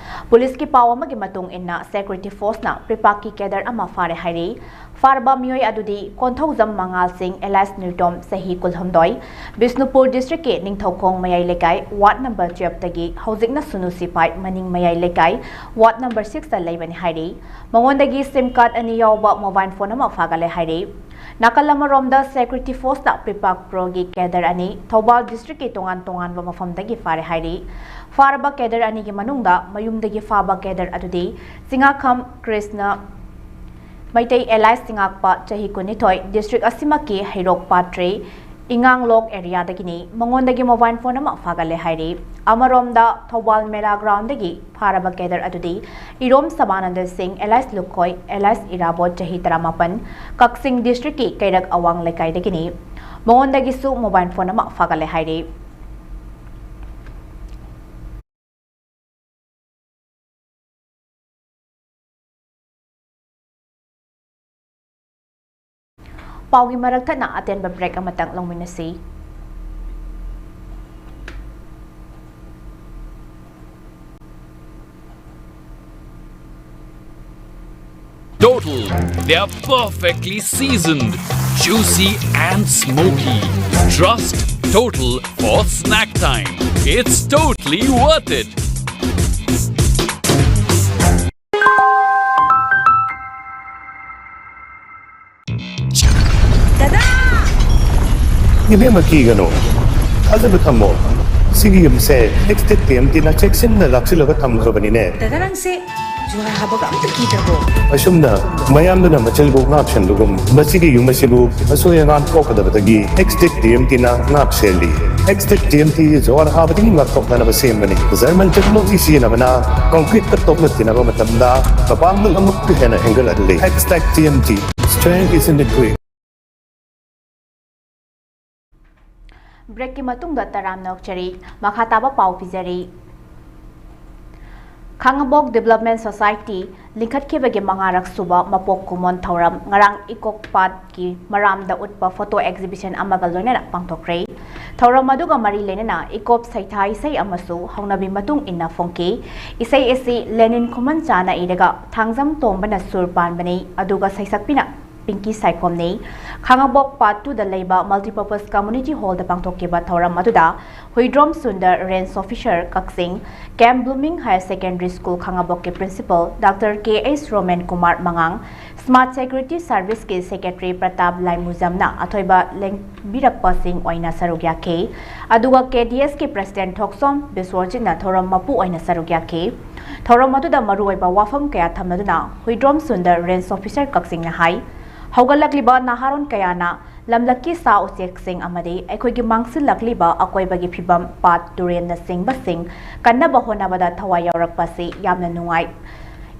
ꯄꯨꯂꯤꯁꯀꯤ ꯄꯥꯎ ꯑꯃꯒꯤ ꯃꯇꯨꯡ ꯏꯟꯅ ꯁꯦꯀ꯭ꯌꯨꯔꯤꯇꯤ ꯐꯣꯔꯁꯅ ꯄ꯭ꯔꯤꯄꯥꯛꯀꯤ ꯀꯦꯗꯔ ꯑꯃ ꯐꯥꯔꯦ ꯍꯥꯏꯔꯤ꯫ ꯐꯥꯔꯕ ꯃꯤꯑꯣꯏ ꯑꯗꯨꯗꯤ ꯀꯣꯟꯊꯧꯖꯝ ꯃꯉꯥꯜ ꯁꯤꯡ alias ꯅ꯭ꯌꯨꯇꯣꯝ, ꯆꯍꯤ ꯀꯨꯟꯍꯨꯝꯗꯣꯏ, ꯕꯤꯁꯅꯨꯄꯨꯔ ꯗꯤꯁꯇ꯭ꯔꯤꯛꯀꯤ ꯅꯤꯡꯊꯧꯈꯣꯡ ꯃꯌꯥꯏ ꯂꯩꯀꯥꯏ, ꯋꯥꯔꯗ ꯅꯝꯕꯔ ꯇꯨꯌꯦꯜꯐꯇꯒꯤ, ꯍꯧꯖꯤꯛꯅ ꯁꯨꯅꯨ ꯁꯤꯐꯥꯏ ꯃꯅꯤꯡ ꯃꯌꯥꯏ ꯂꯩꯀꯥꯏ, ꯋꯥꯔꯗ ꯅꯝꯕꯔ ꯁꯤꯛꯁꯇ ꯂꯩꯕꯅꯤ ꯍꯥꯏꯔꯤ꯫ ꯃꯉꯣꯟꯗꯒꯤ ꯁꯤꯝ ꯀꯥꯔꯗ ꯑꯅꯤ ꯌꯥꯎꯕ ꯃꯣꯕꯥꯏꯜ ꯐꯣꯟ ꯑꯃ ꯐꯥꯒꯠꯂꯦ ꯍꯥꯏꯔꯤ꯫ ꯅꯥꯀꯜ ꯑꯃꯔꯣꯝꯗ, ꯁꯦꯀ꯭ꯌꯨꯔꯤꯇꯤ ꯐꯣꯔꯁꯅ ꯄꯤꯄꯥꯛ ꯄ꯭ꯔꯣꯒꯤ ꯀꯦꯗꯔ ꯑꯅꯤ ꯊꯧꯕꯥꯜ ꯗꯤꯁꯇ꯭ꯔꯤꯛꯀꯤ ꯇꯣꯉꯥꯟ ꯇꯣꯉꯥꯟꯕ ꯃꯐꯝꯗꯒꯤ ꯐꯥꯔꯦ ꯍꯥꯏꯔꯤ꯫ ꯐꯥꯔꯕ ꯀꯦꯗꯔ ꯑꯅꯤꯒꯤ ꯃꯅꯨꯡꯗ ꯃꯌꯨꯝꯗꯒꯤ ꯐꯥꯕ ꯀꯦꯗꯔ ꯑꯗꯨꯗꯤ ꯆꯤꯡꯉꯥꯈꯝ ꯀ꯭ꯔꯤꯁꯅ, ꯃꯩꯇꯩ ꯑꯦꯂꯥꯏꯁ ꯆꯤꯡꯉꯥꯛꯄ, ꯆꯍꯤ ꯀꯨꯟꯅꯤꯊꯣꯏ, ꯗꯤꯁꯇ꯭ꯔꯤꯛ ꯑꯁꯤꯃꯛꯀꯤ ꯍꯩꯔꯣꯛ ꯄꯥꯇ꯭ꯔꯤ, ꯏꯉꯥꯡꯂꯣꯛ ꯑꯦꯔꯤꯌꯥꯗꯒꯤꯅꯤ꯫ ꯃꯉꯣꯟꯗꯒꯤ ꯃꯣꯕꯥꯏꯜ ꯐꯣꯟ ꯑꯃ ꯐꯥꯒꯠꯂꯦ ꯍꯥꯏꯔꯤ꯫ ꯑꯃꯔꯣꯝꯗ, ꯊꯧꯕꯥꯜ ꯃꯦꯂꯥ ꯒ꯭ꯔꯥꯎꯟꯗꯒꯤ ꯐꯥꯔꯕ ꯀꯦꯗꯔ ꯑꯗꯨꯗꯤ ꯏꯔꯣꯝ ꯁꯕꯥꯅꯟꯗ ꯁꯤꯡ, ꯑꯦꯂꯥꯏꯁ ꯂꯨꯈꯣꯏ, ꯑꯦꯂꯥꯏꯁ ꯏꯔꯥꯕꯣꯠ, ꯆꯍꯤ ꯇꯔꯥꯃꯥꯄꯟ, ꯀꯛꯆꯤꯡ ꯗꯤꯁꯇ꯭ꯔꯤꯛꯀꯤ ꯀꯩꯔꯛ ꯑꯋꯥꯡ ꯂꯩꯀꯥꯏꯗꯒꯤꯅꯤ꯫ ꯃꯉꯣꯟꯗꯒꯤꯁꯨ ꯃꯣꯕꯥꯏꯜ ꯐꯣꯟ ꯑꯃ ꯐꯥꯒꯠꯂꯦ ꯍꯥꯏꯔꯤ꯫ ꯄꯥꯎꯒꯤ ꯃꯔꯛ ꯊꯠꯅ ꯑꯇꯦꯟꯕ ꯕ꯭ꯔꯦꯛ ꯑꯃꯇꯪ ꯂꯧꯃꯤꯟꯅꯁꯤ꯫ Total, they are perfectly seasoned, juicy and smoky. Trust Total for snack time. It's totally worth it. ꯏꯕꯦꯝꯃ, ꯀꯤꯒꯅꯨ, ꯊꯥꯖꯕ ꯊꯝꯃꯣ꯫ ꯁꯤꯒꯤ ꯌꯨꯝꯁꯦ ꯑꯦꯛꯁꯇꯦꯛ ꯇꯤ ꯑꯦꯝ ꯇꯤꯅ ꯆꯦꯛꯁꯤꯟꯅ ꯂꯥꯛꯁꯤꯜꯂꯒ ꯊꯝꯈ꯭ꯔꯕꯅꯤꯅꯦ꯫ ꯗꯗꯥ, ꯅꯪꯁꯦ ꯖꯨꯍꯥꯔ ꯍꯥꯕꯒ ꯑꯝꯇ ꯀꯤꯗ꯭ꯔꯕꯣ? ꯑꯁꯨꯝꯅ ꯃꯌꯥꯝꯗꯨꯅ ꯃꯆꯤꯜꯕꯨ ꯉꯥꯛꯁꯦꯟꯕꯒꯨꯝ, ꯃꯁꯤꯒꯤ ꯌꯨꯝ ꯑꯁꯤꯕꯨ ꯑꯁꯣꯏ ꯑꯉꯥꯝ ꯊꯣꯛꯀꯗꯕꯗꯒꯤ ꯑꯦꯛꯁꯇꯦꯛ ꯇꯤ ꯑꯦꯝ ꯇꯤꯅ ꯉꯥꯛ ꯁꯦꯜꯂꯤ꯫ ꯑꯦꯛꯁꯇꯦꯛ ꯇꯤ ꯑꯦꯝ ꯇꯤ ꯖꯨꯍꯥꯔ ꯍꯥꯕꯗꯒꯤ ꯉꯥꯛꯊꯣꯛꯅꯅꯕ ꯁꯦꯝꯕꯅꯤ꯫ ꯖꯔꯃꯟ ꯇꯦꯛꯅꯣꯂꯣꯖꯤ ꯁꯤꯖꯤꯟꯅꯕꯅ ꯀꯪꯀ꯭ꯔꯤꯠꯇ ꯇꯣꯛꯅ ꯊꯤꯅꯕ ꯃꯇꯝꯗ ꯃꯄꯥꯡꯒꯜ ꯑꯃꯨꯛꯀ ꯍꯦꯟꯅ ꯍꯦꯟꯒꯠꯍꯜꯂꯤ꯫ Xtech T M T, strength is in the grit. ꯕ꯭ꯔꯦꯛꯀꯤ ꯃꯇꯨꯡꯗ ꯇꯔꯥꯝꯅ ꯑꯣꯛꯆꯔꯤ꯫ ꯃꯈꯥ ꯇꯥꯕ ꯄꯥꯎ ꯄꯤꯖꯔꯤ꯫ ꯈꯥꯉꯕꯣꯛ ꯗꯤꯕꯦꯂꯞꯃꯦꯟ ꯁꯣꯁꯥꯏꯇꯤ ꯂꯤꯡꯈꯠꯈꯤꯕꯒꯤ ꯃꯉꯥꯔꯛ ꯁꯨꯕ ꯃꯄꯣꯛ ꯀꯨꯝꯑꯣꯟ ꯊꯧꯔꯝ ꯉꯔꯥꯡ ꯏꯀꯣꯛ ꯄꯥꯠꯀꯤ ꯃꯔꯥꯝꯗ ꯎꯠꯄ ꯐꯣꯇꯣ ꯑꯦꯛꯖꯤꯕꯤꯁꯟ ꯑꯃꯒ ꯂꯣꯏꯅꯅ ꯄꯥꯡꯊꯣꯛꯈ꯭ꯔꯦ꯫ ꯊꯧꯔꯝ ꯑꯗꯨꯒ ꯃꯔꯤ ꯂꯩꯅꯅ ꯏꯀꯣꯞ ꯁꯩꯊꯥ ꯏꯁꯩ ꯑꯃꯁꯨ ꯍꯧꯅꯕꯤ ꯃꯇꯨꯡ ꯏꯟꯅ ꯐꯣꯡꯈꯤ꯫ ꯏꯁꯩ ꯑꯁꯤ ꯂꯦꯅꯤꯟ ꯈꯨꯃꯟꯆꯥꯅ ꯏꯔꯒ ꯊꯥꯡꯖꯝ ꯇꯣꯝꯕꯅ ꯁꯨꯔ ꯄꯥꯟꯕꯅꯤ, ꯑꯗꯨꯒ ꯁꯩꯁꯛꯄꯤꯅ ꯄꯤꯡꯀꯤ ꯁꯥꯏꯈꯣꯝꯅꯤ꯫ ꯈꯥꯉꯕꯣꯛ ꯄꯥꯠ ꯇꯨꯗ ꯂꯩꯕ Multipurpose Community Hallꯗ ꯄꯥꯡꯊꯣꯛꯈꯤꯕ ꯊꯧꯔꯝ ꯑꯗꯨꯗ ꯍꯨꯏꯗ꯭ꯔꯣꯝ ꯁꯨꯟꯗꯔ, Range Officer ꯀꯛꯆꯤꯡ, Camp Blooming Higher Secondary School ꯈꯥꯉꯕꯣꯛꯀꯤ Principal Doctor K H Roman Kumar ꯃꯉꯥꯡ, Smart Security Serviceꯀꯤ Secretary Pratap ꯂꯥꯏꯃꯨꯖꯝꯅ ꯑꯊꯣꯏꯕ ꯂꯦꯡꯕꯤꯔꯛꯄꯁꯤꯡ ꯑꯣꯏꯅ ꯁꯔꯨꯛ ꯌꯥꯈꯤ꯫ ꯑꯗꯨꯒ KDSꯀꯤ President ꯊꯣꯛꯁꯣꯝ ꯕꯤꯁ꯭ꯋꯖꯤꯠꯅ ꯊꯧꯔꯝ ꯃꯄꯨ ꯑꯣꯏꯅ ꯁꯔꯨꯛ ꯌꯥꯈꯤ꯫ ꯊꯧꯔꯝ ꯑꯗꯨꯗ ꯃꯔꯨꯑꯣꯏꯕ ꯋꯥꯐꯝ ꯀꯌꯥ ꯊꯝꯅꯗꯨꯅ ꯍꯨꯏꯗ꯭ꯔꯣꯝ ꯁꯨꯟꯗꯔ, Range Officer ꯀꯛꯆꯤꯡꯅ ꯍꯥꯏ, ꯍꯧꯒꯠꯂꯛꯂꯤꯕ ꯅꯍꯥꯔꯣꯜ ꯀꯌꯥꯅ ꯂꯝꯂꯛꯀꯤ ꯁꯥ ꯎꯆꯦꯛꯁꯤꯡ ꯑꯃꯗꯤ ꯑꯩꯈꯣꯏꯒꯤ ꯃꯥꯡꯁꯤꯜꯂꯛꯂꯤꯕ ꯑꯀꯣꯏꯕꯒꯤ ꯐꯤꯕꯝ, ꯄꯥꯠ ꯇꯨꯔꯦꯜꯅꯆꯤꯡꯕꯁꯤꯡ ꯀꯟꯅꯕ ꯍꯣꯠꯅꯕꯗ ꯊꯋꯥꯏ ꯌꯥꯎꯔꯛꯄꯁꯤ ꯌꯥꯝꯅ ꯅꯨꯡꯉꯥꯏ꯫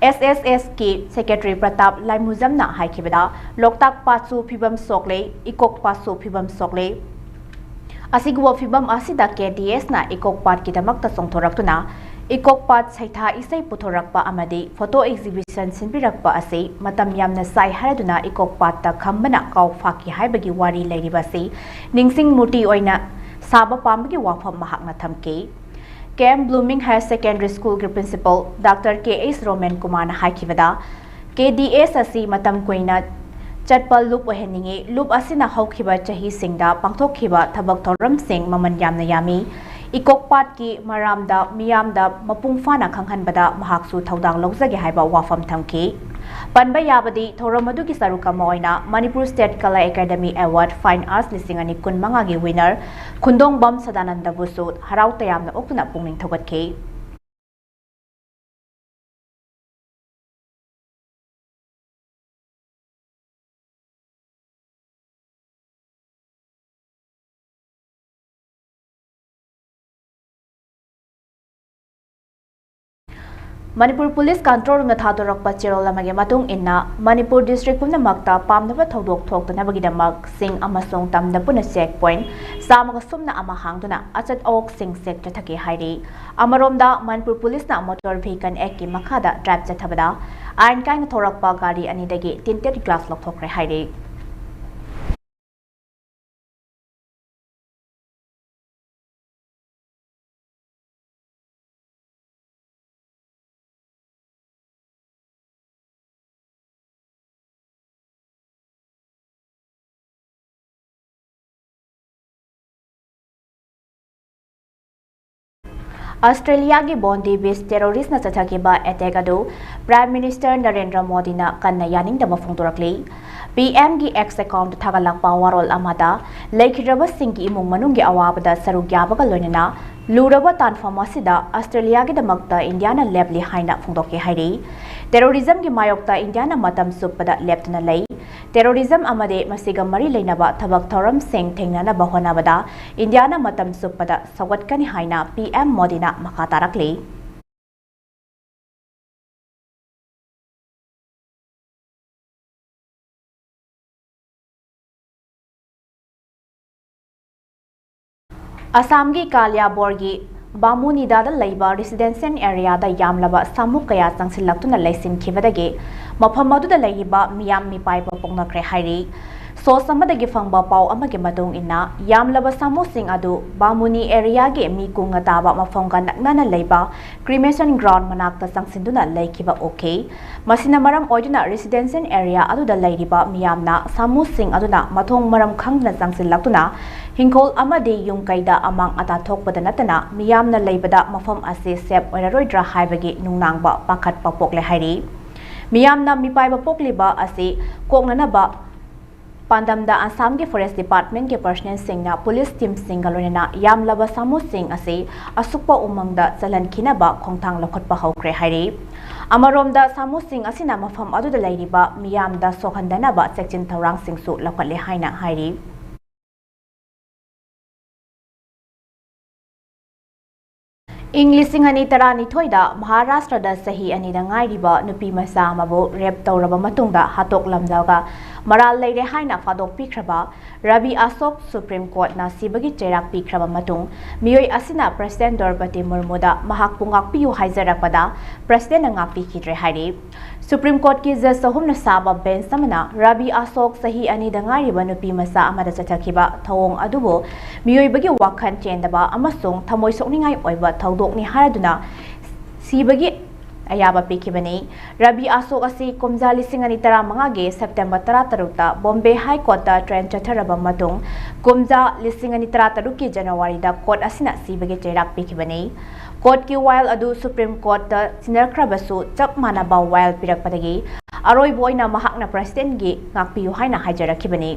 SSSꯀꯤ Secretary ꯄ꯭ꯔꯇꯥꯞ ꯂꯥꯏꯃꯨꯖꯝꯅ ꯍꯥꯏꯈꯤꯕꯗ, ꯂꯣꯛꯇꯥꯛ ꯄꯥꯠꯁꯨ ꯐꯤꯕꯝ ꯁꯣꯛꯂꯦ, ꯏꯀꯣꯛ ꯄꯥꯠꯁꯨ ꯐꯤꯕꯝ ꯁꯣꯛꯂꯦ꯫ ꯑꯁꯤꯒꯨꯝꯕ ꯐꯤꯕꯝ ꯑꯁꯤꯗ KDSꯅ ꯏꯀꯣꯛ ꯄꯥꯠꯀꯤꯗꯃꯛꯇ ꯆꯣꯡꯊꯣꯔꯛꯇꯨꯅ ꯏꯀꯣꯛ ꯄꯥꯠ ꯁꯩꯊꯥ ꯏꯁꯩ ꯄꯨꯊꯣꯔꯛꯄ ꯑꯃꯗꯤ photo exhibition ꯁꯤꯟꯕꯤꯔꯛꯄ ꯑꯁꯤ ꯃꯇꯝ ꯌꯥꯝꯅ ꯆꯥꯏ ꯍꯥꯏꯔꯗꯨꯅ ꯏꯀꯣꯛ ꯄꯥꯠꯇ ꯈꯝꯕꯅ ꯀꯥꯎ ꯐꯥꯈꯤ ꯍꯥꯏꯕꯒꯤ ꯋꯥꯔꯤ ꯂꯩꯔꯤꯕ ꯑꯁꯤ ꯅꯤꯡꯁꯤꯡ ꯃꯨꯔꯇꯤ ꯑꯣꯏꯅ ꯁꯥꯕ ꯄꯥꯝꯕꯒꯤ ꯋꯥꯐꯝ ꯃꯍꯥꯛꯅ ꯊꯝꯈꯤ꯫ Camp Blooming Higher Secondary Schoolꯒꯤ Principal Doctor K H Roman Kumarꯅ ꯍꯥꯏꯈꯤꯕꯗ, KDS ꯑꯁꯤ ꯃꯇꯝ ꯀꯨꯏꯅ ꯆꯠꯄ ꯂꯨꯞ ꯑꯣꯏꯍꯟꯅꯤꯡꯏ꯫ ꯂꯨꯞ ꯑꯁꯤꯅ ꯍꯧꯈꯤꯕ ꯆꯍꯤꯁꯤꯡꯗ ꯄꯥꯡꯊꯣꯛꯈꯤꯕ ꯊꯕꯛ ꯊꯧꯔꯝꯁꯤꯡ ꯃꯃꯜ ꯌꯥꯝꯅ ꯌꯥꯝꯃꯤ꯫ ꯏꯀꯣꯛ ꯄꯥꯠꯀꯤ ꯃꯔꯝꯗ ꯃꯤꯌꯥꯝꯗ ꯃꯄꯨꯡ ꯐꯥꯅ ꯈꯪꯍꯟꯕꯗ ꯃꯍꯥꯛꯁꯨ ꯊꯧꯗꯥꯡ ꯂꯧꯖꯒꯦ ꯍꯥꯏꯕ ꯋꯥꯐꯝ ꯊꯝꯈꯤ꯫ ꯄꯟꯕ ꯌꯥꯕꯗꯤ, ꯊꯧꯔꯝ ꯑꯗꯨꯒꯤ ꯁꯔꯨꯛ ꯑꯃ ꯑꯣꯏꯅ Manipur State Kala Academy Award Fine Arts ꯂꯤꯁꯤꯡ ꯑꯅꯤ ꯀꯨꯟꯃꯉꯥꯒꯤ winner ꯈꯨꯟꯗꯣꯡꯕꯝ ꯁꯗꯥꯅꯟꯗꯕꯨꯁꯨ ꯍꯔꯥꯎ ꯇꯌꯥꯝꯅ ꯑꯣꯛꯇꯨꯅ ꯄꯨꯛꯅꯤꯡ ꯊꯧꯒꯠꯈꯤ꯫ ꯃꯅꯤꯄꯨꯔ ꯄꯨꯂꯤꯁ ꯀꯟꯇ꯭ꯔꯣꯜ ꯔꯨꯝꯅ ꯊꯥꯗꯣꯔꯛꯄ ꯆꯦꯔꯣꯜ ꯑꯃꯒꯤ ꯃꯇꯨꯡ ꯏꯟꯅ, ꯃꯅꯤꯄꯨꯔ district ꯄꯨꯝꯅꯃꯛꯇ ꯄꯥꯝꯅꯕ ꯊꯧꯗꯣꯛ ꯊꯣꯛꯇꯅꯕꯒꯤꯗꯃꯛ ꯆꯤꯡ ꯑꯃꯁꯨꯡ ꯇꯝꯗ ꯄꯨꯟꯅ check point ꯆꯥꯝꯃꯒ ꯁꯨꯞꯅ ꯑꯃ ꯍꯥꯡꯗꯨꯅ ꯑꯆꯠ ꯑꯋꯣꯛꯁꯤꯡ check ꯆꯠꯊꯈꯤ ꯍꯥꯏꯔꯤ꯫ ꯑꯃꯔꯣꯝꯗ, ꯃꯅꯤꯄꯨꯔ ꯄꯨꯂꯤꯁꯅ Motor Vehicle Actꯀꯤ ꯃꯈꯥꯗ drive ꯆꯠꯊꯕꯗ ꯑꯥꯏꯟ ꯀꯥꯏꯅ ꯊꯧꯔꯛꯄ ꯒꯥꯔꯤ ꯑꯅꯤꯗꯒꯤ tinted glass ꯂꯧꯊꯣꯛꯈ꯭ꯔꯦ ꯍꯥꯏꯔꯤ꯫ ꯑꯁꯇ꯭ꯔꯦꯂꯤꯌꯥꯒꯤ ꯕꯣꯟꯗꯤ ꯕꯤꯆ ꯇꯦꯔꯣꯔꯤꯁꯅ ꯆꯠꯊꯈꯤꯕ ꯑꯦꯇꯦꯛ ꯑꯗꯨ ꯄ꯭ꯔꯥꯏꯝ ꯃꯤꯅꯤꯁꯇꯔ ꯅꯔꯦꯟꯗ꯭ꯔ ꯃꯣꯗꯤꯅ ꯀꯟꯅ ꯌꯥꯅꯤꯡꯗꯕ ꯐꯣꯡꯗꯣꯔꯛꯂꯤ꯫ ꯄꯤ ꯑꯦꯝꯒꯤ ꯑꯦꯛꯁ ꯑꯦꯀꯥꯎꯟꯠꯇ ꯊꯥꯒꯠꯂꯛꯄ ꯋꯥꯔꯣꯜ ꯑꯃꯗ, ꯂꯩꯈꯤꯗ꯭ꯔꯕꯁꯤꯡꯒꯤ ꯏꯃꯨꯡ ꯃꯅꯨꯡꯒꯤ ꯑꯋꯥꯕꯗ ꯁꯔꯨꯛ ꯌꯥꯕꯒ ꯂꯣꯏꯅꯅ ꯂꯨꯔꯕ ꯇꯥꯟꯐꯝ ꯑꯁꯤꯗ ꯑꯁꯇ꯭ꯔꯦꯂꯤꯌꯥꯒꯤꯗꯃꯛꯇ ꯏꯟꯗꯤꯌꯥꯅ ꯂꯦꯞꯂꯤ ꯍꯥꯏꯅ ꯐꯣꯡꯗꯣꯛꯈꯤ ꯍꯥꯏꯔꯤ꯫ ꯇꯦꯔꯣꯔꯤꯖꯝꯒꯤ ꯃꯥꯌꯣꯛꯇ ꯏꯟꯗꯤꯌꯥꯅ ꯃꯇꯝ ꯆꯨꯞꯄꯗ ꯂꯦꯞꯇꯅ ꯂꯩ꯫ ꯇꯦꯔꯣꯔꯤꯖꯝ ꯑꯃꯗꯤ ꯃꯁꯤꯒ ꯃꯔꯤ ꯂꯩꯅꯕ ꯊꯕꯛ ꯊꯧꯔꯝꯁꯤꯡ ꯊꯦꯡꯅꯅꯕ ꯍꯣꯠꯅꯕꯗ ꯏꯟꯗꯤꯌꯥꯅ ꯃꯇꯝ ꯆꯨꯞꯄꯗ ꯁꯧꯒꯠꯀꯅꯤ ꯍꯥꯏꯅ ꯄꯤ ꯑꯦꯝ ꯃꯣꯗꯤꯅ ꯃꯈꯥ ꯇꯥꯔꯛꯂꯤ꯫ ꯑꯁꯥꯝꯒꯤ ꯀꯥꯂꯤꯌꯥꯕꯣꯔꯒꯤ ꯕꯥꯃꯨꯅꯤꯗꯥꯗ ꯂꯩꯕ ꯔꯤꯁꯤꯗꯦꯟꯁꯤꯌꯦꯜ ꯑꯦꯔꯤꯌꯥꯗ ꯌꯥꯝꯂꯕ ꯁꯥꯃꯨ ꯀꯌꯥ ꯆꯪꯁꯤꯜꯂꯛꯇꯨꯅ ꯂꯩꯁꯤꯟꯈꯤꯕꯗꯒꯤ ꯃꯐꯝ ꯑꯗꯨꯗ ꯂꯩꯔꯤꯕ ꯃꯤꯌꯥꯝ ꯃꯤꯄꯥꯏꯕ ꯄꯣꯛꯅꯈ꯭ꯔꯦ ꯍꯥꯏꯔꯤ꯫ ꯁꯣꯔꯁ ꯑꯃꯗꯒꯤ ꯐꯪꯕ ꯄꯥꯎ ꯑꯃꯒꯤ ꯃꯇꯨꯡ ꯏꯟꯅ, ꯌꯥꯝꯂꯕ ꯁꯥꯃꯨꯁꯤꯡ ꯑꯗꯨ ꯕꯥꯃꯨꯅꯤ ꯑꯦꯔꯤꯌꯥꯒꯤ ꯃꯤ ꯀꯨꯡꯅ ꯇꯥꯕ ꯃꯐꯝꯒ ꯅꯛꯅꯅ ꯂꯩꯕ ꯀ꯭ꯔꯤꯃꯦꯁꯟ ꯒ꯭ꯔꯥꯎꯟ ꯃꯅꯥꯛꯇ ꯆꯪꯁꯤꯟꯗꯨꯅ ꯂꯩꯈꯤꯕ ꯎꯈꯤ꯫ ꯃꯁꯤꯅ ꯃꯔꯝ ꯑꯣꯏꯗꯨꯅ ꯔꯤꯁꯤꯗꯦꯟꯁꯤꯌꯦꯜ ꯑꯦꯔꯤꯌꯥ ꯑꯗꯨꯗ ꯂꯩꯔꯤꯕ ꯃꯤꯌꯥꯝꯅ ꯁꯥꯃꯨꯁꯤꯡ ꯑꯗꯨꯅ ꯃꯊꯣꯡ ꯃꯔꯝ ꯈꯪꯗꯅ ꯆꯪꯁꯤꯜꯂꯛꯇꯨꯅ ꯍꯤꯡꯈꯣꯜ ꯑꯃꯗꯤ ꯌꯨꯝ ꯀꯩꯗ ꯑꯃꯥꯡ ꯑꯇꯥ ꯊꯣꯛꯄꯗ ꯅꯠꯇꯅ ꯃꯤꯌꯥꯝꯅ ꯂꯩꯕꯗ ꯃꯐꯝ ꯑꯁꯤ ꯁꯦꯐ ꯑꯣꯏꯔꯔꯣꯏꯗ꯭ꯔꯥ ꯍꯥꯏꯕꯒꯤ ꯅꯨꯡꯅꯥꯡꯕ ꯄꯥꯈꯠꯄ ꯄꯣꯛꯂꯦ ꯍꯥꯏꯔꯤ꯫ ꯃꯤꯌꯥꯝꯅ ꯃꯤꯄꯥꯏꯕ ꯄꯣꯛꯂꯤꯕ ꯑꯁꯤ ꯀꯣꯛꯅꯅꯕ ꯄꯥꯟꯗꯝꯗ ꯑꯁꯥꯝꯒꯤ ꯐꯣꯔꯦꯁ ꯗꯤꯄꯥꯔꯠꯃꯦꯟꯠꯀꯤ ꯄꯔꯁꯅꯦꯜꯁꯤꯡꯅ ꯄꯨꯂꯤꯁ ꯇꯤꯝꯁꯤꯡꯒ ꯂꯣꯏꯅꯅ ꯌꯥꯝꯂꯕ ꯁꯥꯃꯨꯁꯤꯡ ꯑꯁꯤ ꯑꯁꯨꯛꯄ ꯎꯃꯪꯗ ꯆꯜꯍꯟꯈꯤꯅꯕ ꯈꯣꯡꯊꯥꯡ ꯂꯧꯈꯠꯄ ꯍꯧꯈ꯭ꯔꯦ ꯍꯥꯏꯔꯤ꯫ ꯑꯃꯔꯣꯝꯗ, ꯁꯥꯃꯨꯁꯤꯡ ꯑꯁꯤꯅ ꯃꯐꯝ ꯑꯗꯨꯗ ꯂꯩꯔꯤꯕ ꯃꯤꯌꯥꯝꯗ ꯁꯣꯛꯍꯟꯗꯅꯕ ꯆꯦꯛꯁꯤꯟ ꯊꯧꯔꯥꯡꯁꯤꯡꯁꯨ ꯂꯧꯈꯠꯂꯦ ꯍꯥꯏꯅ ꯍꯥꯏꯔꯤ꯫ ꯏꯪ ꯂꯤꯁꯤꯡ ꯑꯅꯤ ꯇꯔꯥꯅꯤꯊꯣꯏꯗ ꯃꯍꯥꯔꯥꯁꯇ꯭ꯔꯗ ꯆꯍꯤ ꯑꯅꯤꯗ ꯉꯥꯏꯔꯤꯕ ꯅꯨꯄꯤ ꯃꯆꯥ ꯑꯃꯕꯨ ꯔꯦꯞ ꯇꯧꯔꯕ ꯃꯇꯨꯡꯗ ꯍꯥꯠꯇꯣꯛꯂꯝꯂꯒ ꯃꯔꯥꯜ ꯂꯩꯔꯦ ꯍꯥꯏꯅ ꯐꯥꯗꯣꯛꯄꯤꯈ꯭ꯔꯕ ꯔꯕꯤ ꯑꯁꯣꯛ ꯁꯨꯄ꯭ꯔꯤꯝ ꯀꯣꯔꯠꯅ ꯁꯤꯕꯒꯤ ꯆꯩꯔꯥꯛ ꯄꯤꯈ꯭ꯔꯕ ꯃꯇꯨꯡ, ꯃꯤꯑꯣꯏ ꯑꯁꯤꯅ ꯄ꯭ꯔꯁꯤꯗꯦꯟꯠ ꯗ꯭ꯔꯧꯄꯗꯤ ꯃꯨꯔꯃꯨꯗ ꯃꯍꯥꯛꯄꯨ ꯉꯥꯛꯄꯤꯌꯨ ꯍꯥꯏꯖꯔꯛꯄꯗ ꯄ꯭ꯔꯁꯤꯗꯦꯟꯠꯅ ꯉꯥꯛꯄꯤꯈꯤꯗ꯭ꯔꯦ ꯍꯥꯏꯔꯤ꯫ ꯁꯨꯄ꯭ꯔꯤꯝ ꯀꯣꯔꯠꯀꯤ ꯖꯖ ꯑꯍꯨꯝꯅ ꯁꯥꯕ ꯕꯦꯟꯆ ꯑꯃꯅ ꯔꯕꯤ ꯑꯁꯣꯛ ꯆꯍꯤ ꯑꯅꯤꯗ ꯉꯥꯏꯔꯤꯕ ꯅꯨꯄꯤ ꯃꯆꯥ ꯑꯃꯗ ꯆꯠꯊꯈꯤꯕ ꯊꯧꯑꯣꯡ ꯑꯗꯨꯕꯨ ꯃꯤꯑꯣꯏꯕꯒꯤ ꯋꯥꯈꯜ ꯆꯦꯟꯗꯕ ꯑꯃꯁꯨꯡ ꯊꯃꯣꯏ ꯁꯣꯛꯅꯤꯡꯉꯥꯏ ꯑꯣꯏꯕ ꯊꯧꯗꯣꯛꯅꯤ ꯍꯥꯏꯗꯨꯅ ꯁꯤꯕꯒꯤ ꯑꯌꯥꯕ ꯄꯤꯈꯤꯕꯅꯤ꯫ ꯔꯕꯤ ꯑꯁꯣꯛ ꯑꯁꯤ ꯀꯨꯝꯖꯥ ꯂꯤꯁꯤꯡ ꯑꯅꯤ ꯇꯔꯥꯃꯉꯥꯒꯤ ꯁꯦꯞꯇꯦꯝꯕꯔ ꯇꯔꯥꯇꯔꯨꯛꯇ ꯕꯣꯝꯕꯦ ꯍꯥꯏ ꯀꯣꯔꯠꯇ ꯇ꯭ꯔꯥꯏꯜ ꯆꯠꯊꯔꯕ ꯃꯇꯨꯡ, ꯀꯨꯝꯖꯥ ꯂꯤꯁꯤꯡ ꯑꯅꯤ ꯇꯔꯥꯇꯔꯨꯛꯀꯤ ꯖꯅꯋꯥꯔꯤꯗ ꯀꯣꯔꯠ ꯑꯁꯤꯅ ꯁꯤꯕꯒꯤ ꯆꯩꯔꯥꯛ ꯄꯤꯈꯤꯕꯅꯤ꯫ Courtꯀꯤ ꯋꯥꯌꯦꯜ ꯑꯗꯨ Supreme Courtꯇ ꯁꯤꯟꯅꯈ꯭ꯔꯕꯁꯨ ꯆꯞ ꯃꯥꯟꯅꯕ ꯋꯥꯌꯦꯜ ꯄꯤꯔꯛꯄꯗꯒꯤ ꯑꯔꯣꯏꯕ ꯑꯣꯏꯅ ꯃꯍꯥꯛꯅ Presidentꯒꯤ ꯉꯥꯛꯄꯤꯌꯨ ꯍꯥꯏꯅ ꯍꯥꯏꯖꯔꯛꯈꯤꯕꯅꯤ꯫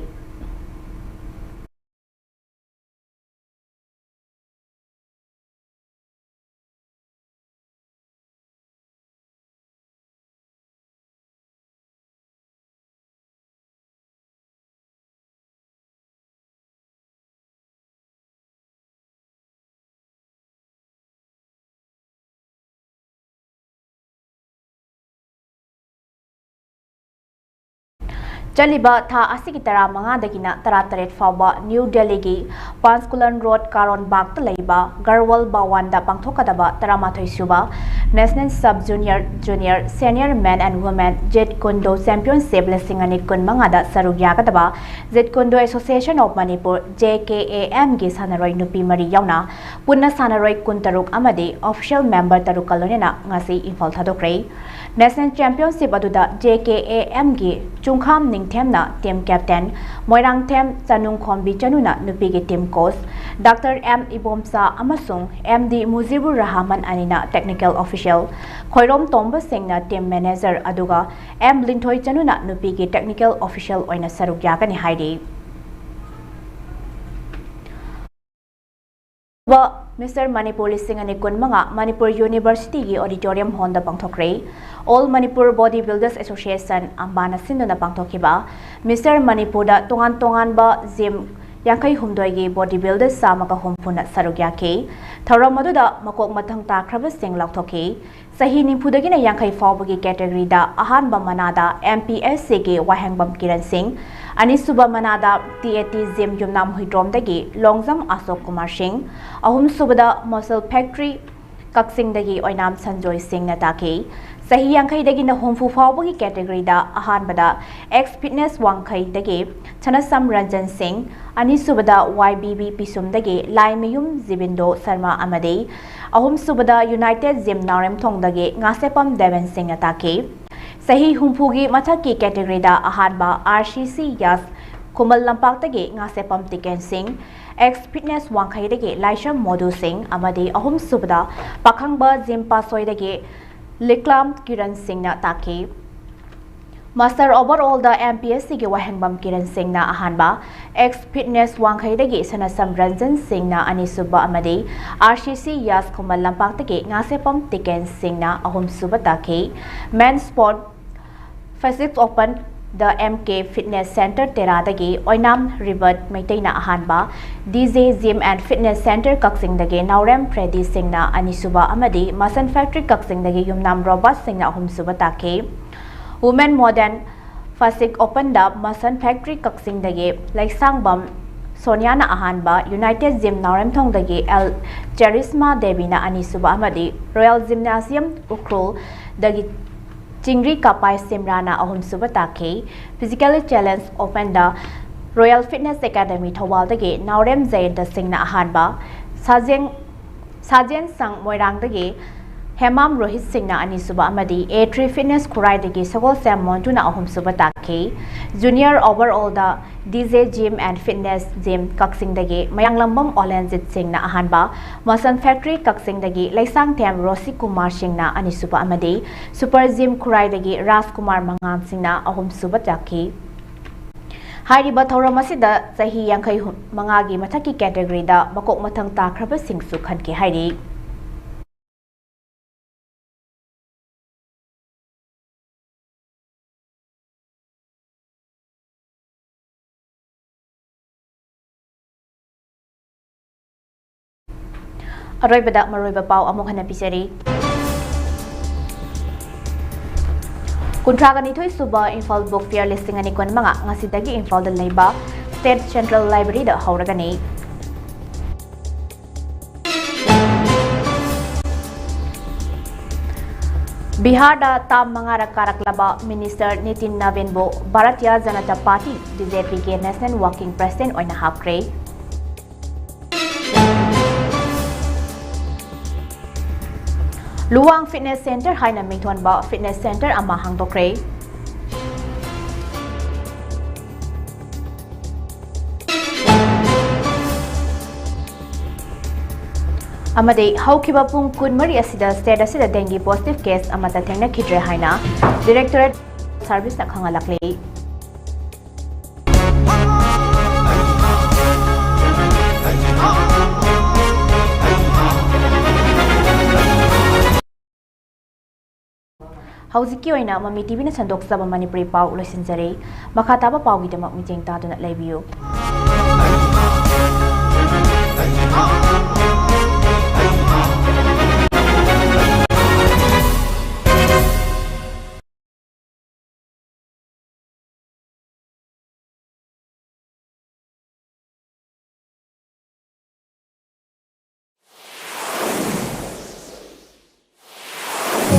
ꯆꯠꯂꯤꯕ ꯊꯥ ꯑꯁꯤꯒꯤ ꯇꯔꯥꯃꯉꯥꯗꯒꯤꯅ ꯇꯔꯥꯇꯔꯦꯠ ꯐꯥꯎꯕ ꯅ꯭ꯌꯨ ꯗꯦꯜꯂꯤꯒꯤ ꯄꯥꯟꯁꯀꯨꯂꯟ ꯔꯣꯗ ꯀꯥꯔꯣꯟ ꯕꯥꯒꯇ ꯂꯩꯕ ꯒꯔꯋꯜ ꯚꯋꯟꯗ ꯄꯥꯡꯊꯣꯛꯀꯗꯕ ꯇꯔꯥꯃꯥꯊꯣꯏ ꯁꯨꯕ National Sub Junior, Junior, Senior Men and Women Jeet Kune Do Championship ꯂꯤꯁꯤꯡ ꯑꯅꯤ ꯀꯨꯟꯃꯉꯥꯗ ꯁꯔꯨꯛ ꯌꯥꯒꯗꯕ Jeet Kune Do Association of Manipur, JKAMꯒꯤ ꯁꯥꯟꯅꯔꯣꯏ ꯅꯨꯄꯤ ꯃꯔꯤ ꯌꯥꯎꯅ ꯄꯨꯟꯅ ꯁꯥꯟꯅꯔꯣꯏ ꯀꯨꯟꯇꯔꯨꯛ ꯑꯃꯗꯤ official member ꯇꯔꯨꯛꯀ ꯂꯣꯏꯅꯅ ꯉꯁꯤ ꯏꯝꯐꯥꯜ ꯊꯥꯗꯣꯛꯈ꯭ꯔꯦ꯫ National Championship ꯑꯗꯨꯗ JKAMꯒꯤ ꯆꯨꯡꯈꯥꯝ ꯅꯤꯡꯊꯦꯝꯅ team captain, ꯃꯣꯏꯔꯥꯡꯊꯦꯝ ꯆꯅꯨꯡꯈꯣꯝꯕꯤ ꯆꯅꯨꯅ ꯅꯨꯄꯤꯒꯤ team coach, Doctor M Ibomcha ꯑꯃꯁꯨꯡ MD ꯃꯨꯖꯤꯕꯨꯔ ꯔꯍꯃꯟ ꯑꯅꯤꯅ technical official, ꯈꯣꯏꯔꯣꯝ ꯇꯣꯝꯕ ꯁꯤꯡꯅ team manager, ꯑꯗꯨꯒ M ꯂꯤꯟꯊꯣꯏ ꯆꯅꯨꯅ ꯅꯨꯄꯤꯒꯤ technical official ꯑꯣꯏꯅ ꯁꯔꯨꯛ ꯌꯥꯒꯅꯤ ꯍꯥꯏꯔꯤ꯫ Mister Manipur ꯂꯤꯁꯤꯡ ꯑꯅꯤ ꯀꯨꯟꯃꯉꯥ ꯃꯅꯤꯄꯨꯔ ꯌꯨꯅꯤꯚꯔꯁꯤꯇꯤꯒꯤ auditorium hallꯗ ꯄꯥꯡꯊꯣꯛꯈ꯭ꯔꯦ꯫ All Manipur Body Builders Association, ꯑꯝꯕꯥꯅ ꯁꯤꯟꯗꯨꯅ ꯄꯥꯡꯊꯣꯛꯈꯤꯕ Mister ꯃꯅꯤꯄꯨꯔꯗ ꯇꯣꯉꯥꯟ ꯇꯣꯉꯥꯟꯕ gym ꯌꯥꯡꯈꯩ ꯍꯨꯝꯗꯣꯏꯒꯤ body builders ꯆꯥꯝꯃꯒ ꯍꯨꯝꯐꯨꯅ ꯁꯔꯨꯛ ꯌꯥꯈꯤ꯫ ꯊꯧꯔꯝ ꯑꯗꯨꯗ ꯃꯀꯣꯛ ꯃꯊꯪ ꯇꯥꯈ꯭ꯔꯕꯁꯤꯡ ꯂꯥꯎꯊꯣꯛꯈꯤ꯫ ꯆꯍꯤ ꯅꯤꯐꯨꯗꯒꯤꯅ ꯌꯥꯡꯈꯩ ꯐꯥꯎꯕꯒꯤ categoryꯗ ꯑꯍꯥꯟꯕ ꯃꯅꯥꯗ MPSCꯒꯤ ꯋꯥꯍꯦꯡꯕꯝ ꯀꯤꯔꯟ ꯁꯤꯡ, ꯑꯅꯤꯁꯨꯕ ꯃꯅꯥꯗ TAT gym ꯌꯨꯝꯅꯥꯝ ꯍꯨꯏꯗ꯭ꯔꯣꯝꯗꯒꯤ ꯂꯣꯡꯖꯝ ꯑꯁꯣꯛ ꯀꯨꯃꯥꯔ ꯁꯤꯡ, ꯑꯍꯨꯝꯁꯨꯕꯗ Muscle Factory ꯀꯛꯆꯤꯡꯗꯒꯤ ꯑꯣꯏꯅꯥꯝ ꯁꯟꯖꯣꯏ ꯁꯤꯡꯅ ꯇꯥꯈꯤ꯫ ꯆꯍꯤ ꯌꯥꯡꯈꯩꯗꯒꯤꯅ ꯍꯨꯝꯐꯨ ꯐꯥꯎꯕꯒꯤ categoryꯗ ꯑꯍꯥꯟꯕꯗ X Fitness ꯋꯥꯡꯈꯩꯗꯒꯤ ꯁꯅꯁꯝ ꯔꯟꯖꯟ ꯁꯤꯡ, ꯑꯅꯤꯁꯨꯕꯗ YBB ꯄꯤꯁꯨꯝꯗꯒꯤ ꯂꯥꯏꯃꯌꯨꯝ ꯖꯤꯕꯤꯟꯗꯣ ꯁꯔꯃ ꯑꯃꯗꯤ ꯑꯍꯨꯝꯁꯨꯕꯗ United Gym ꯅꯥꯎꯔꯦꯝꯊꯣꯡꯗꯒꯤ ꯉꯥꯁꯦꯄꯝ ꯗꯦꯕꯦꯟ ꯁꯤꯡꯅ ꯇꯥꯈꯤ꯫ ꯆꯍꯤ ꯍꯨꯝꯐꯨꯒꯤ ꯃꯊꯛꯀꯤ categoryꯗ ꯑꯍꯥꯟꯕ RCC ꯌꯥꯁ ꯈꯨꯃꯟ ꯂꯝꯄꯥꯛꯇꯒꯤ ꯉꯥꯁꯦꯄꯝ ꯇꯤꯀꯦꯟ ꯁꯤꯡ, ꯑꯦꯛꯁ ꯐꯤꯠꯅꯦꯁ ꯋꯥꯡꯈꯩꯗꯒꯤ ꯂꯥꯏꯁ꯭ꯔꯝ ꯃꯣꯗꯨ ꯁꯤꯡ ꯑꯃꯗꯤ ꯑꯍꯨꯝꯁꯨꯕꯗ ꯄꯥꯈꯪꯕ ꯖꯤꯝ ꯄꯥꯁꯣꯏꯗꯒꯤ ꯂꯤꯛꯂꯥꯝ ꯀꯤꯔꯟ ꯁꯤꯡꯅ ꯇꯥꯈꯤ꯫ Master over old M P S ꯁꯤꯒꯤ ꯋꯥꯍꯦꯡꯕꯝ ꯀꯤꯔꯟ ꯁꯤꯡꯅ ꯑꯍꯥꯟꯕ, ꯑꯦꯛꯁ ꯐꯤꯠꯅꯦꯁ ꯋꯥꯡꯈꯩꯗꯒꯤ ꯁꯅꯥꯁꯝ ꯔꯟꯖꯟ ꯁꯤꯡꯅ ꯑꯅꯤꯁꯨꯕ ꯑꯃꯗꯤ ꯑꯥꯔ ꯁꯤ ꯁꯤ ꯌꯥꯁ ꯈꯨꯃꯟ ꯂꯝꯄꯥꯛꯇꯒꯤ ꯉꯥꯁꯦꯄꯝ ꯇꯤꯀꯦꯟ ꯁꯤꯡꯅ ꯑꯍꯨꯝꯁꯨꯕ ꯇꯥꯈꯤ꯫ ꯃꯦꯟ ꯁ꯭ꯄꯣꯔꯠ ꯐꯤꯖꯤꯛꯁ ꯑꯣꯄꯟꯗ ꯑꯦꯝ ꯀꯦ ꯐꯤꯠꯅꯦꯁ ꯁꯦꯟꯇꯔ ꯇꯦꯔꯥꯗꯒꯤ ꯑꯣꯏꯅꯥꯝ ꯔꯤꯕꯔꯠ ꯃꯩꯇꯩꯅ ꯑꯍꯥꯟꯕ, D J gym and fitness centre ꯀꯛꯆꯤꯡꯗꯒꯤ ꯅꯥꯎꯔꯦꯝ ꯐ꯭ꯔꯦꯗꯤ ꯁꯤꯡꯅ ꯑꯅꯤꯁꯨꯕ ꯑꯃꯗꯤ ꯃꯁꯟ ꯐꯦꯛꯇ꯭ꯔꯤ ꯀꯛꯆꯤꯡꯗꯒꯤ ꯌꯨꯝꯅꯥꯝ ꯔꯣꯕꯥꯔꯠ ꯁꯤꯡꯅ ꯑꯍꯨꯝꯁꯨꯕ ꯇꯥꯈꯤ꯫ ꯋꯨꯃꯦꯟ ꯃꯣꯗꯔꯟ ꯐꯤꯖꯤꯛꯁ ꯑꯣꯄꯟꯗ ꯃꯁꯟ ꯐꯦꯛꯇ꯭ꯔꯤ ꯀꯛꯆꯤꯡꯗꯒꯤ ꯂꯩꯁꯥꯡꯕꯝ ꯁꯣꯅꯤꯌꯥꯅ ꯑꯍꯥꯟꯕ, ꯌꯨꯅꯥꯏꯇꯦꯗ ꯖꯤꯝ ꯅꯥꯎꯔꯦꯝꯊꯣꯡꯗꯒꯤ ꯑꯦꯜ ꯆꯦꯔꯤꯁꯃꯥ ꯗꯦꯕꯤꯅ ꯑꯅꯤꯁꯨꯕ ꯑꯃꯗꯤ ꯔꯣꯌꯦꯜ ꯖꯤꯝꯅꯥꯁꯤꯌꯝ ꯎꯈ꯭ꯔꯨꯜꯗꯒꯤ ꯆꯤꯡꯔꯤ ꯀꯥꯄꯥꯏ ꯁꯤꯝꯔꯥꯅ ꯑꯍꯨꯝꯁꯨꯕ ꯇꯥꯈꯤ꯫ ꯐꯤꯖꯤꯀꯦꯜꯂꯤ ꯆꯦꯂꯦꯟꯖ ꯑꯣꯄꯟꯗ ꯔꯣꯌꯦꯜ ꯐꯤꯠꯅꯦꯁ ꯑꯦꯀꯥꯗꯃꯤ ꯊꯧꯕꯥꯜꯗꯒꯤ ꯅꯥꯎꯔꯦꯝ ꯖꯌꯟꯇ ꯁꯤꯡꯅ ꯑꯍꯥꯟꯕ, ꯁꯥꯖꯦꯡ ꯁꯥꯖꯦꯟ ꯁꯪ ꯃꯣꯏꯔꯥꯡꯗꯒꯤ ꯍꯦꯃꯥꯝ ꯔꯣꯍꯤꯠ ꯁꯤꯡꯅ ꯑꯅꯤꯁꯨꯕ ꯑꯃꯗꯤ ꯑꯦ ꯊ꯭ꯔꯤ ꯐꯤꯠꯅꯦꯁ ꯈꯨꯔꯥꯏꯗꯒꯤ ꯁꯒꯣꯜꯁꯦꯝ ꯃꯣꯟꯇꯨꯅ ꯑꯍꯨꯝꯁꯨꯕ ꯇꯥꯈꯤ꯫ ꯖꯨꯅꯤꯌꯔ ꯑꯣꯚꯔ ꯑꯣꯜꯗ D J gym and fitness gym ꯀꯛꯆꯤꯡꯗꯒꯤ ꯃꯌꯥꯡꯂꯝꯕꯝ ꯑꯣꯂꯦꯟꯖꯤꯠ ꯁꯤꯡꯅ ꯑꯍꯥꯟꯕ, ꯃꯁꯟ ꯐꯦꯛꯇ꯭ꯔꯤ ꯀꯛꯆꯤꯡꯗꯒꯤ ꯂꯩꯁꯥꯡꯊꯦꯝ ꯔꯣꯁꯤ ꯀꯨꯃꯥꯔ ꯁꯤꯡꯅ ꯑꯅꯤꯁꯨꯕ ꯑꯃꯗꯤ ꯁꯨꯄꯔ ꯖꯤꯝ ꯈꯨꯔꯥꯏꯗꯒꯤ ꯔꯥꯖ ꯀꯨꯃꯥꯔ ꯃꯉꯥꯟ ꯁꯤꯡꯅ ꯑꯍꯨꯝꯁꯨꯕ ꯇꯥꯈꯤ꯫ ꯍꯥꯏꯔꯤꯕ ꯊꯧꯔꯝ ꯑꯁꯤꯗ ꯆꯍꯤ ꯌꯥꯡꯈꯩ ꯃꯉꯥꯒꯤ ꯃꯊꯛꯀꯤ ꯀꯦꯇꯦꯒꯣꯔꯤꯗ ꯃꯀꯣꯛ ꯃꯊꯪ ꯇꯥꯈ꯭ꯔꯕꯁꯤꯡꯁꯨ ꯈꯟꯈꯤ ꯍꯥꯏꯔꯤ꯫ ꯑꯔꯣꯏꯕꯗ ꯃꯔꯨꯑꯣꯏꯕ ꯄꯥꯎ ꯑꯃꯨꯛ ꯍꯟꯅ ꯄꯤꯖꯔꯤ꯫ ꯀꯨꯟꯊ꯭ꯔꯥꯒ ꯅꯤꯊꯣꯏ ꯁꯨꯕ ꯏꯝꯐꯥꯜ ꯕꯨꯛ ꯐꯤꯌꯔ ꯂꯤꯁꯤꯡ ꯑꯅꯤ ꯀꯨꯟꯃꯉꯥ ꯉꯁꯤꯗꯒꯤ ꯏꯝꯐꯥꯜꯗ ꯂꯩꯕ ꯁ꯭ꯇꯦꯠ ꯁꯦꯟꯇ꯭ꯔꯦꯜ ꯂꯥꯏꯕ꯭ꯔꯦꯔꯤꯗ ꯍꯧꯔꯒꯅꯤ꯫ ꯕꯤꯍꯥꯔꯗ ꯇꯥꯝ ꯃꯉꯥꯔꯛ ꯀꯥꯔꯛꯂꯕ minister Nitin ꯅꯕꯤꯟꯕꯨ Bharatiya Janata party, B J ꯄꯤꯒꯤ ꯅꯦꯁꯅꯦꯜ ꯋꯥꯔꯀꯤꯡ ꯄ꯭ꯔꯦꯁꯤꯗꯦꯟꯠ ꯑꯣꯏꯅ ꯍꯥꯞꯈ꯭ꯔꯦ꯫ ꯂꯨꯋꯥꯡ ꯐꯤꯠꯅꯦꯁ ꯁꯦꯟꯇꯔ ꯍꯥꯏꯅ ꯃꯤꯡꯊꯣꯟꯕ ꯐꯤꯠꯅꯦꯁ ꯁꯦꯟꯇꯔ ꯑꯃ ꯍꯥꯡꯗꯣꯛꯈ꯭ꯔꯦ꯫ ꯑꯃꯗꯤ ꯍꯧꯈꯤꯕ ꯄꯨꯡ ꯀꯨꯟꯃꯔꯤ ꯑꯁꯤꯗ state ꯑꯁꯤꯗ dengue positive case ꯑꯃꯠꯇ ꯊꯦꯡꯅꯈꯤꯗ꯭ꯔꯦ ꯍꯥꯏꯅ Directorate Serviceꯅ ꯈꯪꯍꯜꯂꯛꯂꯤ꯫ ꯍꯧꯖꯤꯛꯀꯤ ꯑꯣꯏꯅ ꯃꯃꯤ ꯇꯤꯚꯤꯅ ꯁꯟꯗꯣꯛꯆꯕ ꯃꯅꯤꯄꯨꯔꯤ ꯄꯥꯎ ꯂꯣꯏꯁꯤꯟꯖꯔꯦ꯫ ꯃꯈꯥ ꯇꯥꯕ ꯄꯥꯎꯒꯤꯗꯃꯛ ꯃꯤꯠꯌꯦꯡ ꯇꯥꯗꯨꯅ ꯂꯩꯕꯤꯌꯨ꯫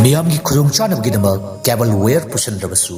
ꯃꯤꯌꯥꯝꯒꯤ ꯈꯨꯗꯣꯡꯆꯥꯅꯕꯒꯤꯗꯃꯛ cable wire ꯄꯨꯁꯤꯟꯗ꯭ꯔꯕꯁꯨ,